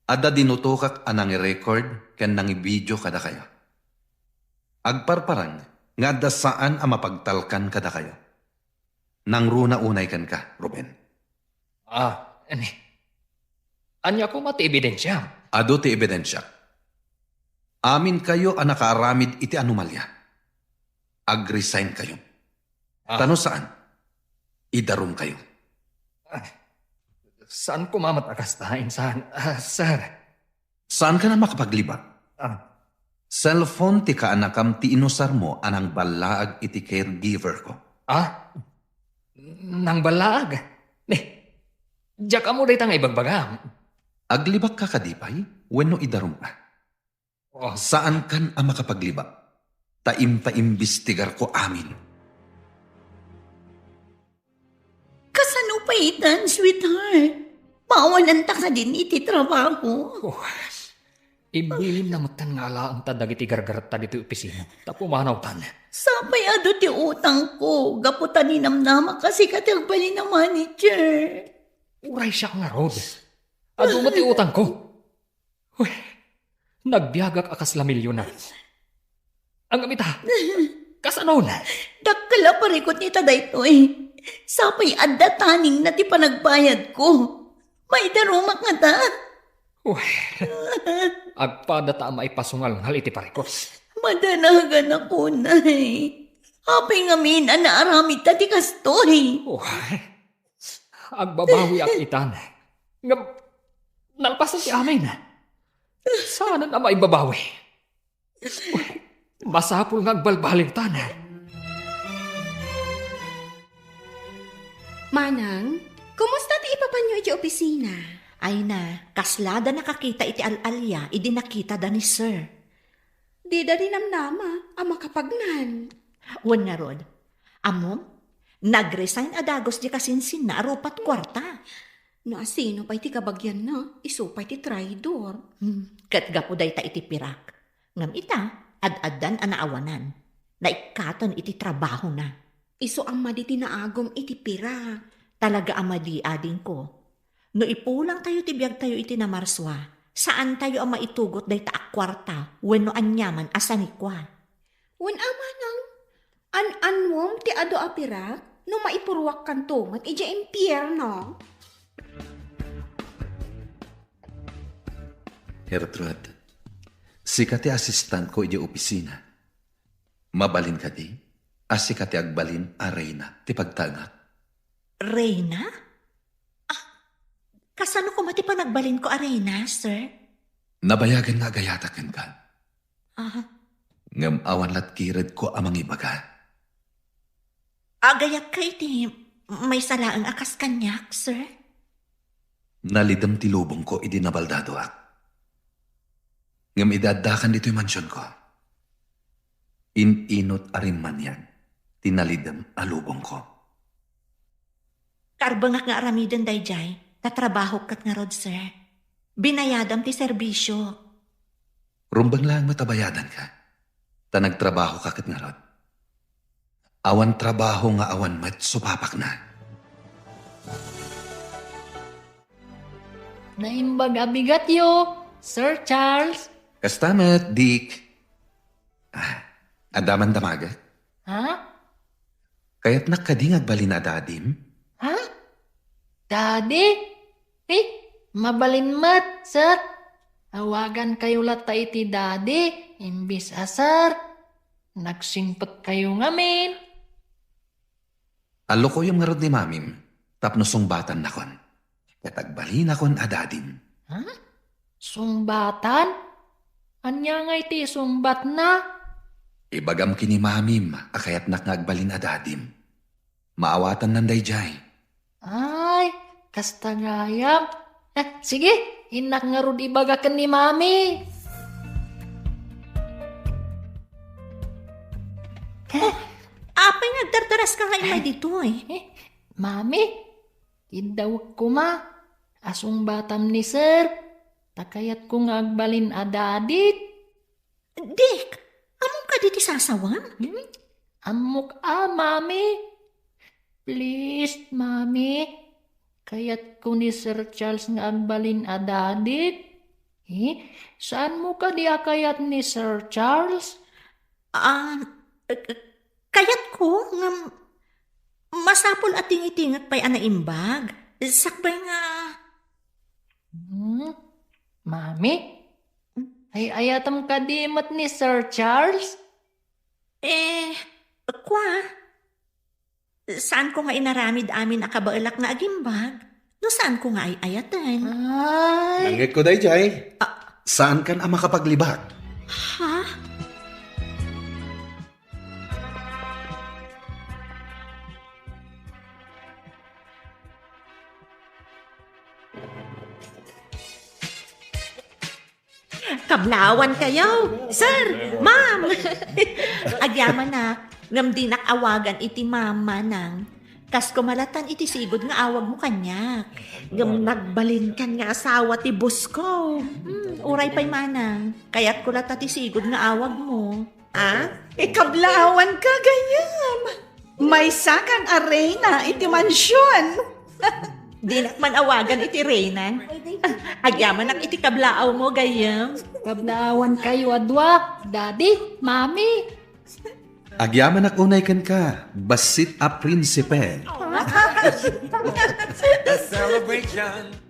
Adda dinutokak a nangirecord ken nangibidio kadakayo. Agparparang nga adda saan a mapagtalkan kadakayo. Nangruna unay kenka, Ruben. Ah, ani? Ania koma ti ebidensiam? Adu ti ebidensiak. Aminkayo a nakaaramid iti anomalia. Ag-resign kayo. Ah. Ta no saan, idarum kayo. Ah, saan koma met a kasta, insan, ah, sir? Saankan a makapaglibak? Ah. Cellphone ti kaanakam ti inusarmo a nangballaag iti caregiver ko. Ah? Nangballaag? Ni, diak ammo dayta nga ibagbagam. Aglibakka kadi pay wenno idarumka? Oh. Saankan a makapaglibak, ta impaimbestigarko amin. Kasano pay itan, sweetheart? Maawananta kadin iti trabaho? Oh, ibilin na metten nga alaenta dagiti gargaretta ditoy opisina. Ta pumanawtan. Sapay adu ti utangko, gapu ta ninamnamak a sika ti agbalin a manager. Uray siak ngarud. Adu met ti utangko. Uy, nagbiagak a kasla milyonar. Ngem ita, kasanon? Dakkel a parikut ita daytoy. Sapay adda taningna ti panagbayadko. Maidarumak ngata? Uy, agpada ta a maipasungalngal iti parikut. Madanagan ako, nay. Apay ngamin a naaramidta ti kastoy? Uy, agbabawiak itan. Ngem, nalpasen ti amin. Saanen a maibabawi. Masapul nga agbalbaliwtan. Manang, kumusta ti ipapanyo iti opisina? Ay na, kasla da nakakita iti al-alia idi nakitada ni Sir. Dida ninamnama a makapagnan. Wen ngarud, ammom, nag-resign a dagus di kasinsinna a rupat kuarta. No asino pay ti kabagianna, isu pay ti traidor. Hmm, ket gapu dayta iti pirak. Ngem ita, ad-addan a naawanan. Naikkaten iti trabahona. Isu a madi ti naagum iti pirak. Talaga a madi, adingko. No ipulangtayo ti biagtayo iti Namarsua, saantayo a maitugot dayta a kuarta wenno aniaman a sanikua. Wen a manang, an-annuam ti adu a pirak no maipuruakkanto met idiay impierno. Gertrude, sika ti asistentko idiay opisina. Mabalin kadi a sika ti agbalin a reyna ti pagtaengak? Reyna? Ah, kasano koma ti panagbalinko a reyna, sir? Nabayagen nga agayatak kenka. Ah. Ngem awan lat kiredko a mangibaga. Agayatka iti maysa laeng a kas kaniak, sir? Nalidem ti lubongko idi nabaldadoak. Ngem idi addakan ditoy mansionko, in-inut a rimmaniag ti nalidem a lubongko. Karbengak nga aramiden daydiay, ta trabahok ket ngarud, sir. Binayadam ti serbisio. Rumbeng laeng met a bayadanka, ta nagtrabahoka ket ngarud. Awan trabaho nga awan met supapakna. Naimbag a bigatyo, Sir Charles. Kasta met, Dick. Ah, adda man damagek? Ha? Kayatnak kadi nga agbalin a dadim? Ha? Daddy? Eh, mabalin met, sir. Awagankayo latta iti daddy, imbis a sir. Nagsingpetkayo ngamin. Allokoyem ngarud ni mamim, tapno sungbatannakon. Ket agbalinakon a dadim. Ha? Sungbatan? Ania nga iti sungbatna? Ibagam ken ni mamim a kayatnak nga agbalin a dadim. Maawatannan daydiay. Ay, kasta gayam. Eh, sige, innak ngarud ibaga ken ni mami. Oh, apay nga agdardaras ka nga immay ditoy? Eh, mami, kiddawek koma a sungbatam ni sir. Ta kayatko nga agbalin a dadik. Dick, ammom kadi ti sasawem? Hmm? Ammok a, mami. Please, mami. Kayatko ni Sir Charles nga agbalin a dadik. Eh, saanmo kadi a kayat ni Sir Charles? Ah, eh, eh, kayatko nga masapul a tingitingek pay a naimbag. Sakbay nga Hmm? Mami? Ay-ayatem kadi met ni Sir Charles? Eh, kua, saanko nga inaramid amin a kabaelak nga agimbag no saanko nga ay-ayaten. Ay. Nangngegko daydiay. Ah. Saankan a makapaglibak. Ha? Kablawan kayo, sir, ma'am. Agyamanak, ngem dinak awagan iti ma'am, manang. Kas kumalatan iti sigud nga awagmo kaniak. Ngem nagbalinkan nga asawa ti boss ko. Hmm, uray pay manang. Kayatko latta ti sigud nga awagmo. Ah? Ikablaawan ka, gayam. Maysa kan a reyna iti mansion. Dinak man awagan iti reyna. Agyamanak iti kablaawmo, gayam. Kablaawan kayo a dua, Daddy, Mami. Agyamanak unay kenka, bassit a prinsipe. The celebration.